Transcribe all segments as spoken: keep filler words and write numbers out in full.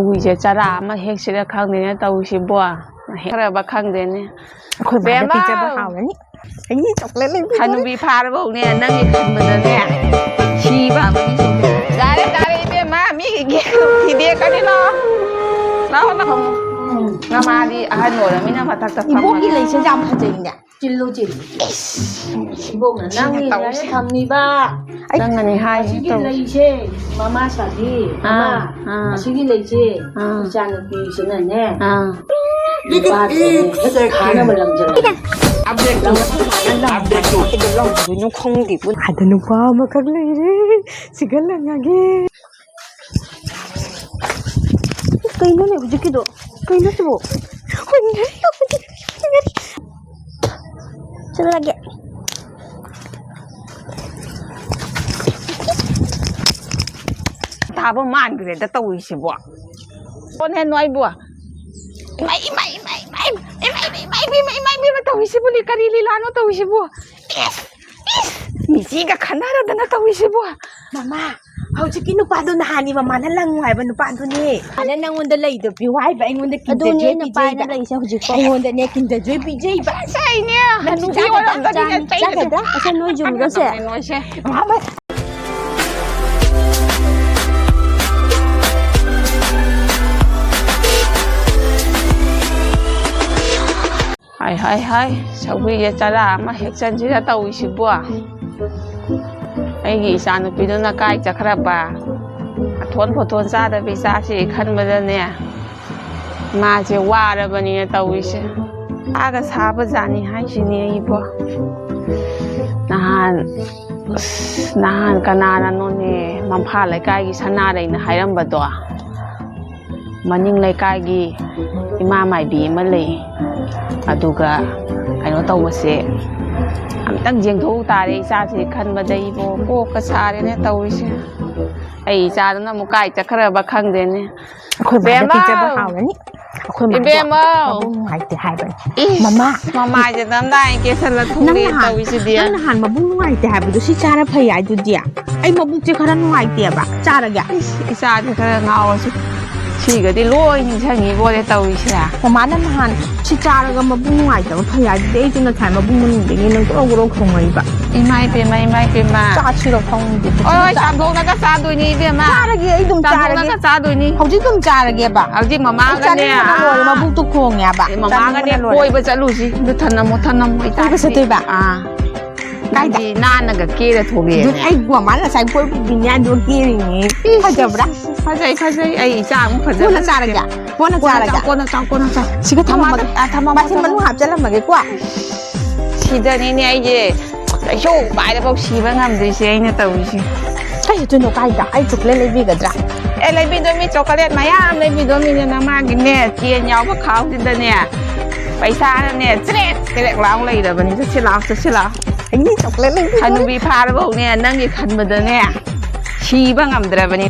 ꯎꯏꯁꯦ ꯆꯔꯥ ꯑꯃ ꯍꯦꯛꯁꯤꯔ ꯈꯪꯗꯦꯅꯦ ꯇꯧꯔꯤꯁꯤꯕꯣ꯫ ꯍꯦꯛꯈ꯭ꯔꯕ ꯈꯪꯗꯦꯅꯦ꯫ ꯑꯩꯈꯣꯏ ꯕꯥꯗ ꯕꯦꯝꯃ! ꯄꯤꯖꯕ ꯍꯥꯎꯔꯅꯤ꯫ ꯑꯩ ꯆꯣꯀ꯭ꯂꯦꯠ ꯂꯩꯕꯤꯗꯣꯔꯦ꯫ ꯍꯅꯨꯕꯤ ꯐꯥꯔꯕꯧꯅꯦ ꯅꯪꯒꯤ ꯈꯟꯕꯗꯅꯦ ꯁꯤꯕ ꯑꯃꯅꯤ ꯁꯨꯝ꯫ ꯌꯥꯔꯦ, ꯌꯥꯔꯦ, ꯏꯕꯦꯝꯃ, ꯃꯤꯒꯤ ꯒꯦꯝ ꯊꯤꯗꯦꯛꯀꯅꯤ, ꯂꯥꯛꯑꯣ꯫ ꯂꯥꯛꯑꯣ, ꯂꯥꯛꯑꯣ꯫ ꯅꯃꯥꯗꯤ ꯑꯍꯟ ꯑꯣꯏꯔꯃꯤꯅ ꯃꯊꯛꯇ ꯐꯝꯃꯒ꯫ ꯏꯕꯣꯛꯀꯤ ꯂꯩꯁꯦ ꯌꯥꯝ ꯐꯖꯩꯅꯦ꯫ ꯆꯤꯜꯂꯨ, ꯆꯤꯜꯂꯨ꯫ ꯏꯁ! ꯏꯕꯣꯛꯅ ꯁꯤꯅ ꯅꯪꯒꯤ ꯇꯧꯔꯤꯁꯦ꯫ ꯂꯥꯏꯔꯤꯛ ꯊꯝꯃꯤꯕ꯫ ꯆꯪꯉꯅꯤ ꯍꯥꯏ ꯑꯁꯤꯒꯤ ꯇꯧꯔꯤꯁꯦ꯫ ꯂꯩꯁꯦ, ꯃꯃꯥ ꯁꯥꯕꯤ, ꯑꯥ, ꯃꯃꯥ, ꯑꯥ꯫ ꯑꯁꯤꯒꯤ ꯂꯩꯁꯦ, ꯑꯥ꯫ ꯏꯆꯥꯅꯨꯄꯤꯁꯤꯅꯅꯦ, ꯑꯥ꯫ ꯅꯨꯄꯥꯁꯤꯅꯅꯦ ꯍꯦꯛ ꯐꯥꯅꯕ ꯂꯪꯖꯜꯂꯦ꯫ ꯑꯞꯗꯦꯠꯇꯨ, ꯑꯞꯗꯦꯠꯇꯨ꯫ ꯀꯩꯗꯧꯗꯣꯏꯅꯣ ꯈꯪꯗꯦ꯫ ꯑꯗ ꯅꯨꯄꯥ ꯑꯃꯈꯛ ꯂꯩꯔꯦ꯫ ꯁꯤꯒ ꯂꯪꯉꯒꯦ꯫ ꯀꯩꯅꯣꯅꯦ ꯍꯧꯖꯤꯛꯀꯤꯗꯣ? ꯀꯩꯅꯣ ꯁꯤꯕꯣ? ꯍꯨꯟꯒ꯭ꯔꯦ, ꯍꯨꯟꯒ꯭ꯔꯦ, ꯍꯨꯟꯒ꯭ꯔꯦ꯫ ꯆꯠꯂꯒꯦ꯫ ꯇꯥꯕ ꯃꯥꯟꯈ꯭ꯔꯦꯗ ꯇꯧꯔꯤꯁꯤꯕꯣ꯫ ꯀꯣꯟꯅꯦ ꯅꯣꯏꯕꯨ꯫ ꯏꯃꯥꯏ, ꯏꯃꯥꯏ, ꯏꯃꯥꯏ, ꯇꯧꯔꯤꯁꯤꯕꯨꯅꯦ, ꯀꯔꯤ ꯂꯤꯂꯥꯅꯣ ꯇꯧꯔꯤꯁꯤꯕꯨ? ꯏꯁ! ꯏꯁ! ꯃꯤꯆꯤꯒ ꯈꯟꯅꯔꯗꯅ ꯇꯧꯔꯤꯁꯤꯕꯨ꯫ ꯃꯃꯥ, ꯍꯧꯖꯤꯛꯀꯤ ꯅꯨꯄꯥꯗꯣ ꯅꯍꯥꯟꯒꯤ ꯃꯃꯥꯅ ꯂꯪꯉꯨ ꯍꯥꯏꯕ ꯅꯨꯄꯥꯗꯨꯅꯦ꯫ ꯃꯥꯅ ꯅꯪꯉꯣꯟꯗ ꯂꯩꯗꯣ ꯄꯤꯌꯨ ꯍꯥꯏꯕ, ꯑꯩꯉꯣꯟꯗ ꯑꯗꯨꯅꯦ Kinder Joy ꯑꯩꯅ ꯄꯥꯏꯔ ꯄꯤꯖꯩꯕ꯫ ꯂꯩꯁꯦ ꯍꯧꯖꯤꯛꯐꯥꯎ꯫ ꯑꯩꯉꯣꯟꯗꯅꯦ Kinder Joy ꯄꯤꯖꯩꯕ꯫ ꯑꯁ, ꯑꯩꯅꯦ, ꯅꯪ ꯍꯅꯨꯕꯤ ꯆꯥꯒꯗ꯭ꯔꯥ? ꯑꯣꯏꯔꯝꯗꯅꯤꯅꯦ, ꯆꯥꯅꯤ, ꯆꯩꯒꯁꯦ ꯆꯥꯒꯗ꯭ꯔꯥ? ꯑꯁ, ꯅꯣꯏ ꯌꯨꯝꯗꯁꯦ꯫ ꯅꯣꯏꯁꯦ꯫ ꯃꯃꯥ, ꯍꯥꯏ, ꯍꯥꯏ, ꯍꯥꯏ, ꯁꯧꯒ꯭ꯔꯤꯁꯦ ꯆꯔꯥ ꯑꯃ ꯍꯦꯛ ꯆꯟꯁꯤꯔ ꯇꯧꯔꯤꯁꯤꯕꯣ꯫ ꯑꯩꯒꯤ ꯏꯆꯥꯅꯨꯄꯤꯗꯨꯅ ꯀꯥꯏ ꯆꯠꯈ꯭ꯔꯕ? ꯑꯊꯣꯟ ꯐꯣꯊꯣꯟ ꯆꯥꯗꯕꯤ ꯆꯥꯁꯤ ꯈꯟꯕꯗꯅꯦ, ꯃꯥꯁꯦ ꯋꯥꯔꯕꯅꯤꯅ ꯇꯧꯔꯤꯁꯦ꯫ ꯁꯥꯒ ꯁꯥꯕ ꯖꯥꯠꯅꯤ ꯍꯥꯏꯁꯤꯅꯦ ꯑꯩꯕꯣ꯫ ꯅꯍꯥꯟ, ꯑꯁ, ꯅꯍꯥꯟ ꯀꯅꯥꯅꯅꯣꯅꯦ ꯃꯝꯐꯥ ꯂꯩꯀꯥꯏꯒꯤ ꯁꯅꯥꯔꯩꯅ ꯍꯥꯏꯔꯝꯕꯗꯣ? ꯃꯅꯤꯡ ꯂꯩꯀꯥꯏꯒꯤ ꯏꯃꯥ ꯃꯥꯏꯕꯤ ꯑꯃ ꯂꯩ, ꯑꯗꯨꯒ ꯀꯩꯅꯣ ꯇꯧꯕꯁꯦ, ꯑꯝꯇꯪ ꯌꯦꯡꯊꯣꯛꯎ ꯇꯥꯔꯦ ꯏꯆꯥꯁꯦ ꯈꯟꯕꯗ ꯑꯩꯕꯣ ꯀꯣꯛꯀ ꯁꯥꯔꯦꯅꯦ ꯇꯧꯔꯤꯁꯦ꯫ ꯑꯩ ꯏꯆꯥꯗꯨꯅ ꯑꯃꯨꯛ ꯀꯥꯏ ꯆꯠꯈ꯭ꯔꯕ ꯈꯪꯗꯦꯅꯦ꯫ ꯑꯩꯈꯣꯏ ꯃꯥꯗ ꯏꯕꯦꯝꯃꯧ! ꯄꯤꯖꯕ ꯍꯥꯎꯔꯅꯤ꯫ ꯑꯩꯈꯣꯏ ꯃꯥꯗꯣ ꯏꯕꯦꯝꯃꯧ! ꯃꯕꯨꯛ ꯅꯨꯡꯉꯥꯏꯇꯦ ꯍꯥꯏꯕꯅꯤ꯫ ꯏꯁ, ꯃꯃꯥ! ꯃꯃꯥꯏꯁꯦ ꯅꯝꯗꯥꯏ ꯀꯦꯁꯜꯂ ꯅꯪ ꯊꯣꯛꯂꯛꯑꯦ ꯅꯍꯥꯟ, ꯇꯧꯔꯤꯁꯤꯗꯤ꯫ ꯅꯪ ꯅꯍꯥꯟ ꯃꯕꯨꯛ ꯅꯨꯡꯉꯥꯏꯇꯦ ꯍꯥꯏꯕꯗꯣ ꯁꯤ ꯆꯥꯔ ꯐꯩ ꯍꯥꯏꯗꯨꯗꯤ꯫ ꯑꯩ ꯃꯕꯨꯛꯁꯦ ꯈꯔ ꯅꯨꯡꯉꯥꯏꯇꯦꯕ꯫ ꯆꯥꯔꯒꯦ꯫ ꯏꯁ, ꯏꯆꯥꯁꯦ ꯈꯔ ꯉꯥꯎꯔꯁꯨ꯫ ꯁꯤꯒꯗꯤ ꯂꯣꯏ ꯅꯤꯡꯁꯤꯡꯉꯤꯕꯣꯅꯦ ꯇꯧꯔꯤꯁꯦ꯫ ꯃꯃꯥꯅ ꯅꯍꯥꯟ ꯁꯤ ꯆꯥꯔꯒ ꯃꯕꯨꯡ ꯅꯨꯡꯉꯥꯏꯇꯕ ꯐꯩ ꯍꯥꯏꯗꯨꯗꯤ ꯑꯩꯁꯨ ꯉꯁꯥꯏ ꯃꯕꯨꯡ ꯃꯅꯨꯡꯗꯒꯤ ꯅꯪ ꯒ꯭ꯔꯣ ꯒ꯭ꯔꯣ ꯈꯣꯡꯉꯛꯏꯕ꯫ ꯏꯃꯥ ꯏꯄꯦꯝꯃ, ꯏꯃꯥ ꯏꯄꯦꯝꯃ꯫ ꯆꯥꯁꯤꯔꯣ ꯈꯪꯗꯦ꯫ ꯍꯣꯏ ꯍꯣꯏ, ꯆꯥꯝꯊꯣꯛꯂꯒ ꯆꯥꯗꯣꯏꯅꯤ ꯏꯕꯦꯝꯃ꯫ ꯆꯥꯔꯒꯦ, ꯑꯩ ꯑꯗꯨꯝ ꯆꯥꯔꯒꯦ꯫ ꯆꯥꯝꯊꯣꯛꯂꯒ ꯆꯥꯗꯣꯏꯅꯤ꯫ ꯍꯧꯖꯤꯛ ꯑꯗꯨꯝ ꯆꯥꯔꯒꯦꯕ꯫ ꯍꯧꯖꯤꯛ ꯑꯩ ꯃꯃꯥꯒꯅꯦ꯫ ꯆꯥꯅꯤꯡꯕꯅ ꯂꯣꯏꯔꯦ, ꯑꯥ, ꯃꯕꯨꯛꯇꯣ ꯈꯣꯡꯉꯦꯕ꯫ ꯑꯦ, ꯃꯃꯥꯒꯅꯦ ꯆꯥꯅꯤꯡꯕꯅ ꯂꯣꯏꯔꯦ꯫ ꯀꯣꯏꯕ ꯆꯠꯂꯨꯁꯤ꯫ ꯑꯗꯨ ꯊꯅꯝꯃꯣ, ꯊꯅꯝꯃꯣ, ꯏꯇꯥ꯫ ꯀꯣꯏꯕ ꯆꯠꯇꯣꯏꯕ? ꯑꯥ꯫ ꯀꯥꯏꯗ? ꯅꯪꯗꯤ ꯅꯥꯟꯅꯒ ꯀꯦꯔ ꯊꯣꯛꯂꯛꯑꯦꯅꯦ꯫ ꯑꯗꯨ ꯑꯩ ꯒꯣꯃꯥꯅ ꯉꯁꯥꯏ ꯀꯣꯏꯕ ꯄꯨꯕꯤꯅꯤ ꯍꯥꯏꯗꯣ ꯀꯦꯔꯤꯅꯦ꯫ ꯐꯖꯕ꯭ꯔꯥ? ꯐꯖꯩ, ꯐꯖꯩ꯫ ꯑꯩ ꯏꯆꯥ ꯑꯃꯨꯛ ꯐꯖꯕ ꯀꯣꯟꯅ ꯅꯠꯇꯦ꯫ ꯆꯥꯔꯒꯦ꯫ ꯀꯣꯟꯅ ꯀꯣꯟꯅ ꯆꯥꯔꯒꯦ꯫ ꯆꯥꯎ, ꯀꯣꯟꯅ ꯆꯥꯎ, ꯀꯣꯟꯅ ꯆꯥꯎ꯫ ꯁꯤꯒ ꯊꯝꯃꯝꯃꯒꯦ꯫ ꯊꯝꯃꯝꯃꯣ, ꯊꯝꯃꯝꯃꯣ, ꯕꯥꯁꯤꯟ ꯃꯅꯨꯡ ꯊꯝꯃꯝꯃꯣ꯫ ꯍꯥꯞꯆꯜꯂꯝꯃꯒꯦꯀꯣ꯫ ꯁꯤꯗꯅꯤꯅꯦ ꯑꯩꯁꯦ ꯀꯩꯁꯨ ꯎꯄꯥꯏꯗꯐꯥꯎ ꯁꯤꯕ ꯉꯝꯗ꯭ꯔꯤꯁꯦ ꯑꯩꯅ ꯇꯧꯔꯤꯁꯦ꯫ ꯀꯩ ꯆꯠꯇꯣꯏꯅꯣ ꯀꯥꯏꯗ? ꯑꯩ ꯆꯣꯀ꯭ꯂꯦꯠ ꯂꯩꯕꯤꯒꯗ꯭ꯔꯥ? ꯑꯦ, ꯂꯩꯕꯤꯗꯣꯃꯤ, ꯆꯣꯀꯣꯂꯦꯠ ꯃꯌꯥꯝ ꯂꯩꯕꯤꯗꯣꯃꯤꯅꯦ ꯅꯃꯥꯒꯤꯅꯦ꯫ ꯆꯦꯟ ꯌꯥꯎꯕ ꯈꯥꯎꯁꯤꯗꯅꯦ ꯄꯩꯁꯥꯅꯅꯦ ꯆ꯭ꯔꯦꯛ ꯆ꯭ꯔꯦꯛ ꯂꯥꯎ ꯂꯩꯔꯕꯅꯤ꯫ ꯆꯠꯁꯤ ꯂꯥꯎ, ꯆꯠꯁꯤ ꯂꯥꯎ꯫ ꯑꯩꯒꯤ ꯆꯣꯀ꯭ꯂꯦꯠ ꯂꯩꯕꯤꯗꯣꯔꯦ꯫ ꯍꯅꯨꯕꯤ ꯐꯥꯔꯕꯧꯅꯦ ꯅꯪꯒꯤ ꯈꯟꯕꯗꯅꯦ ꯁꯤꯕ ꯉꯝꯗ꯭ꯔꯕꯅꯤ꯫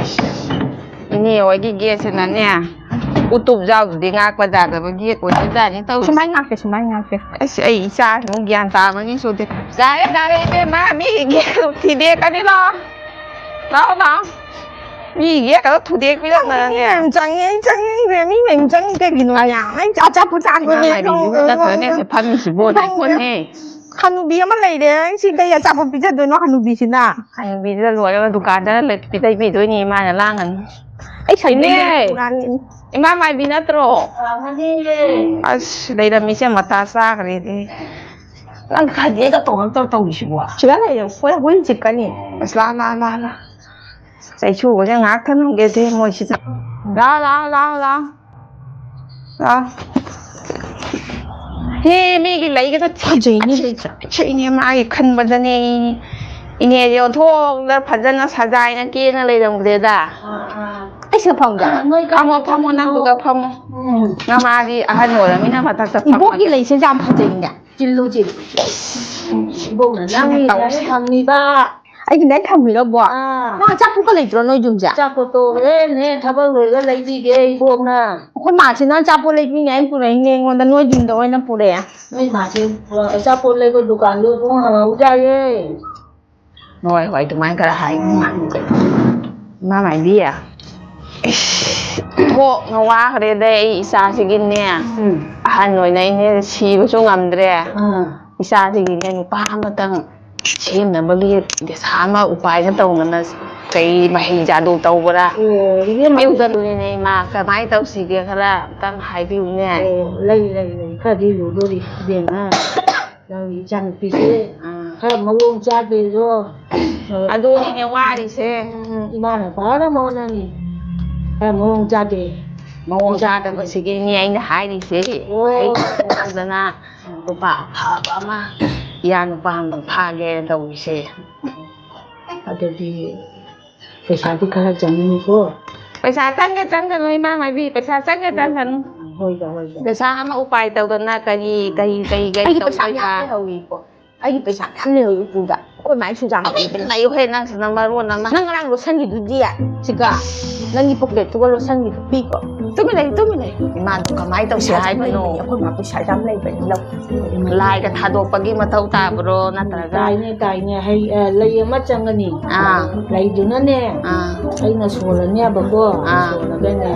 ꯏꯁ, ꯏꯅꯦ ꯍꯣꯏꯒꯤ ꯒꯦꯠꯁꯤꯅꯅꯦ ꯎꯇꯨꯞ ꯖꯥꯎꯗꯨꯗꯤ ꯉꯥꯛꯄ ꯌꯥꯗꯕ ꯒꯦꯠ ꯑꯣꯏꯕꯖꯥꯠꯅꯤ ꯇꯧꯔꯤꯁꯦ꯫ ꯁꯨꯃꯥꯏ ꯉꯥꯛꯀꯦ, ꯁꯨꯃꯥꯏ ꯉꯥꯛꯀꯦ꯫ ꯑꯁ, ꯑꯩ ꯏꯆꯥꯁꯤꯃꯨꯛ ꯒ꯭ꯌꯥꯟ ꯇꯥꯕꯅꯤ ꯁꯨꯗꯦ꯫ ꯌꯥꯔꯦ, ꯌꯥꯔꯦ, ꯏꯕꯦꯝꯃ, ꯃꯤꯒꯤ ꯒꯦꯠ ꯊꯤꯗꯦꯛꯀꯅꯤ, ꯂꯥꯎ꯫ ꯂꯥꯎ, ꯂꯥꯎ꯫ ꯃꯤꯒꯤ ꯒꯦꯠ ꯈꯛꯇ ꯊꯨꯗꯦꯛꯄꯤꯔꯝꯗꯅꯅꯦ꯫ ꯌꯥꯝ ꯆꯪꯉꯦ, ꯑꯩ ꯆꯪꯉꯦ, ꯏꯕꯦꯝꯃ, ꯃꯤ ꯃꯌꯥꯝ ꯆꯪꯉꯦ ꯀꯩꯒꯤꯅꯣ? ꯑꯩ ꯑꯆꯥꯄꯣꯠ ꯆꯥꯕ ꯏꯃꯥ ꯃꯥꯏꯕꯤꯁꯤꯕꯨ ꯅꯠꯇ꯭ꯔꯅꯦ ꯁꯤ ꯐꯝꯃꯤꯁꯤꯕꯨ? ꯂꯩꯈꯣꯟꯅꯦ꯫ ꯍꯅꯨꯕꯤ ꯑꯃ ꯂꯩꯔꯦ, ꯑꯩ ꯁꯤ ꯀꯩ ꯑꯆꯥꯄꯣꯠ ꯄꯤꯖꯗꯣꯏꯅꯣ ꯍꯅꯨꯕꯤꯁꯤꯅ? ꯍꯅꯨꯕꯤꯁꯤꯗ ꯂꯣꯏꯔꯒ ꯗꯨꯀꯥꯟꯗ ꯂꯩ-, ꯄꯤꯖꯕꯤꯗꯣꯏꯅꯦ, ꯏꯃꯥꯅ ꯂꯥꯡꯉꯅꯤ꯫ ꯑꯩ ꯁꯥꯏꯀꯜ ꯏꯅꯦ! ꯄꯨꯔꯛꯑꯅꯤ꯫ ꯏꯃꯥ ꯃꯥꯏꯕꯤ ꯅꯠꯇ꯭ꯔꯣ? ꯑꯁ, ꯂꯩꯔꯝꯃꯤꯁꯦ ꯃꯇꯥ ꯆꯥꯈ꯭ꯔꯦꯗꯤ꯫ ꯅꯪ ꯈꯗꯦꯒ ꯇꯧꯔꯛꯇꯧ ꯇꯧꯔꯤꯁꯤꯕꯣ? ꯁꯤꯗ ꯂꯩꯔꯦ, ꯍꯣꯏ, ꯍꯨꯏ ꯆꯤꯛꯀꯅꯤ꯫ ꯑꯁ, ꯂꯥ, ꯂꯥ, ꯂꯥ, ꯂꯥ꯫ ꯆꯩꯁꯨꯒꯁꯦ ꯉꯥꯏꯍꯥꯛ ꯊꯝꯃꯝꯒꯦꯁꯦ ꯃꯣꯏꯁꯤꯗ꯫ ꯂꯥ, ꯂꯥ, ꯂꯥ, ꯂꯥ꯫ ꯂꯥ꯫ ꯍꯦ, ꯃꯤꯒꯤ ꯂꯩꯒꯗ ꯐꯖꯩꯅꯦ꯫ ꯁꯤꯅꯦ ꯃꯥꯒꯤ ꯈꯟꯕꯗꯅꯦ꯫ ꯏꯅꯦꯁꯦ ꯑꯣꯟꯊꯣꯛꯅ ꯐꯖꯅ ꯁꯖꯥꯏꯅ ꯀꯦꯅ ꯂꯩꯔꯝꯗꯦꯗ꯫ ꯑꯩ ꯁꯤꯗ ꯐꯝꯒꯦ꯫ ꯐꯝꯃꯣ, ꯐꯝꯃꯣ, ꯅꯪꯗꯨꯒ ꯐꯝꯃꯣ꯫ ꯅꯃꯥꯗꯤ ꯑꯍꯟ ꯑꯣꯏꯔꯃꯤꯅ ꯃꯊꯛꯇ ꯐꯝꯃꯣ꯫ ꯏꯕꯣꯛꯀꯤ ꯂꯩꯁꯦ ꯌꯥꯝ ꯐꯖꯩꯅꯦ꯫ ꯆꯤꯜꯂꯨ, ꯆꯤꯜꯂꯨ꯫ ꯏꯕꯣꯛꯅ ꯅꯪꯒꯤ ꯇꯧꯔꯤꯁꯦ꯫ ꯐꯪꯉꯤꯕ꯫ ꯑꯩꯒꯤ ꯅꯪ ꯊꯝꯕꯤꯔꯕꯣ? ꯑꯥ꯫ ꯅꯪ ꯑꯆꯥꯄꯣꯠꯀ ꯂꯩꯇ꯭ꯔꯣ ꯅꯣꯏ ꯌꯨꯝꯁꯦ? ꯑꯆꯥꯄꯣꯠꯇꯣ ꯍꯣꯔꯦꯟꯅꯦ ꯊꯕꯛ ꯂꯣꯏꯔꯒ ꯂꯩꯕꯤꯒꯦ ꯏꯕꯣꯛꯅ꯫ ꯑꯩꯈꯣꯏ ꯃꯥꯁꯤꯅ ꯑꯆꯥꯄꯣꯠ ꯂꯩꯕꯤꯅꯦ ꯑꯩ ꯄꯨꯔꯛꯏꯅꯦ ꯑꯩꯉꯣꯟꯗ, ꯅꯣꯏ ꯌꯨꯝꯗ ꯑꯣꯏꯅ ꯄꯨꯔꯛꯑꯦ꯫ ꯅꯣꯏ ꯃꯥꯁꯦ ꯑꯆꯥꯄꯣꯠ ꯂꯩꯕ ꯗꯨꯀꯥꯟꯗꯣ ꯑꯗꯨꯝ ꯍꯪꯍꯧꯗꯥꯏꯌꯦ꯫ ꯍꯣꯏ, ꯍꯣꯏ, ꯑꯗꯨꯃꯥꯏꯅ ꯈꯔ ꯍꯥꯏ꯫ ꯏꯃꯥ ꯃꯥꯏꯕꯤ, ꯏꯁ, ꯊꯣꯛꯅ ꯋꯥꯈ꯭ꯔꯦꯗ ꯑꯩ ꯏꯆꯥꯁꯤꯒꯤꯅꯦ꯫ ꯎꯝ꯫ ꯑꯍꯟ ꯑꯣꯏꯅ ꯑꯩꯅꯦ ꯁꯤꯕꯁꯨ ꯉꯝꯗ꯭ꯔꯦ꯫ ꯑꯥ꯫ ꯏꯆꯥꯁꯤꯒꯤꯅꯦ ꯅꯨꯄꯥ ꯑꯃꯇꯪ ꯁꯦꯝꯅꯕꯒꯤ ꯗꯦꯁꯥ ꯑꯃ ꯎꯄꯥꯏꯅ ꯇꯧꯗꯅ ꯀꯩ ꯃꯍꯩ ꯖꯥꯗꯨ ꯇꯧꯕ꯭ꯔꯥ? ꯑꯣ, ꯏꯕꯦꯝꯃ꯫ ꯑꯌꯨꯛꯇ ꯂꯨꯏꯅꯦ ꯏꯃꯥ, ꯀꯃꯥꯏꯅ ꯇꯧꯁꯤꯒꯦ ꯈꯔ ꯑꯝꯇꯪ ꯍꯥꯏꯕꯤꯌꯨꯅꯦ꯫ ꯑꯣ, ꯂꯩ, ꯂꯩ, ꯂꯩ꯫ ꯈꯔꯗꯤ ꯂꯨꯗꯣꯔꯤ, ꯏꯕꯦꯝꯃ꯫ ꯅꯪꯒꯤ ꯏꯆꯥꯅꯨꯄꯤꯁꯦ ꯑꯥ꯫ ꯈꯔ ꯃꯑꯣꯡ ꯆꯥꯗꯦꯗꯣ꯫ ꯑꯗꯨꯅꯤꯅꯦ ꯋꯥꯔꯤꯁꯦ꯫ ꯎꯝ, ꯏꯃꯥꯅ ꯐꯅ ꯍꯣꯠꯅꯅꯤ꯫ ꯈꯔ ꯃꯑꯣꯡ ꯆꯥꯗꯦ꯫ ꯃꯑꯣꯡ ꯆꯥꯗꯕꯁꯤꯒꯤꯅꯤ ꯑꯩꯅ ꯍꯥꯏꯔꯤꯁꯦ꯫ ꯍꯣꯏ꯫ ꯑꯩ ꯇꯧꯗꯅ ꯅꯨꯄꯥ ꯑꯐꯕ ꯑꯃ ꯏꯌꯥ ꯅꯨꯄꯥ ꯑꯃ ꯐꯥꯒꯦꯅ ꯇꯧꯔꯤꯁꯦ꯫ ꯑꯗꯨꯗꯤ ꯄꯩꯁꯥꯗꯤ ꯈꯔ ꯆꯪꯉꯤꯀꯣ꯫ ꯄꯩꯁꯥ ꯆꯪꯒꯦ ꯆꯪꯒꯅꯨ, ꯏꯃꯥ ꯃꯥꯏꯕꯤ, ꯄꯩꯁꯥ ꯆꯪꯒꯦ ꯆꯪꯒꯅꯨ꯫ ꯍꯣꯏꯗ, ꯍꯣꯏꯗ꯫ ꯄꯩꯁꯥ ꯑꯃ ꯎꯄꯥꯏ ꯇꯧꯗꯅ ꯀꯔꯤ, ꯀꯔꯤ, ꯀꯔꯤ, ꯀꯔꯤ ꯑꯩꯒꯤ ꯄꯩꯁꯥ ꯇꯧꯗꯣꯏꯕ? ꯃꯌꯥꯝ ꯂꯩꯍꯧꯔꯤꯀꯣ꯫ ꯑꯩꯒꯤ ꯄꯩꯁꯥ ꯃꯌꯥꯝ ꯂꯩꯍꯧꯔꯤ ꯎꯄꯨꯗ꯫ ꯑꯩꯈꯣꯏ ꯃꯥꯏ ꯁꯨꯖꯥ ꯍꯧꯔꯤ꯫ ꯂꯩꯌꯨꯍꯦ, ꯅꯪꯁꯤꯅ ꯃꯔꯣꯟ ꯑꯃ꯫ ꯅꯪ ꯉꯔꯥꯡ ꯂꯣꯁꯟꯒꯤꯗꯨꯗꯤ? ꯁꯤꯒ ꯅꯪꯒꯤ ꯄꯣꯀꯦꯠꯇꯨꯒ ꯂꯣꯁꯟꯒꯤꯗꯨ ꯄꯤꯀꯣ꯫ ꯇꯨꯃꯤꯟ ꯂꯩ, ꯇꯨꯃꯤꯟ ꯂꯩ꯫ ꯏꯃꯥꯗꯣ ꯀꯃꯥꯏꯅ ꯇꯧꯁꯤ ꯄꯩꯁꯥ ꯌꯥꯝ ꯍꯥꯏꯕꯅꯣ? ꯂꯩꯕꯅꯦ, ꯑꯩꯈꯣꯏ ꯃꯥ ꯄꯩꯁꯥ ꯌꯥꯝ ꯂꯩꯕꯅꯦ, ꯂꯧ꯫ ꯂꯥꯏꯒ ꯊꯥꯗꯣꯛꯄꯒꯤ ꯃꯊꯧ ꯇꯥꯕ꯭ꯔꯣ? ꯅꯠꯇ꯭ꯔꯒ? ꯇꯥꯏꯅꯦ, ꯇꯥꯏꯅꯦ꯫ ꯍꯩ, ꯑ, ꯂꯩ ꯑꯃ ꯆꯪꯒꯅꯤ꯫ ꯑꯥ꯫ ꯂꯩꯗꯨꯅꯅꯦ, ꯑꯥ꯫ ꯑꯩꯅ ꯁꯣꯜꯂꯅꯦꯕꯀꯣ꯫ ꯑꯥ꯫ ꯁꯣꯜꯂꯒꯅꯦ,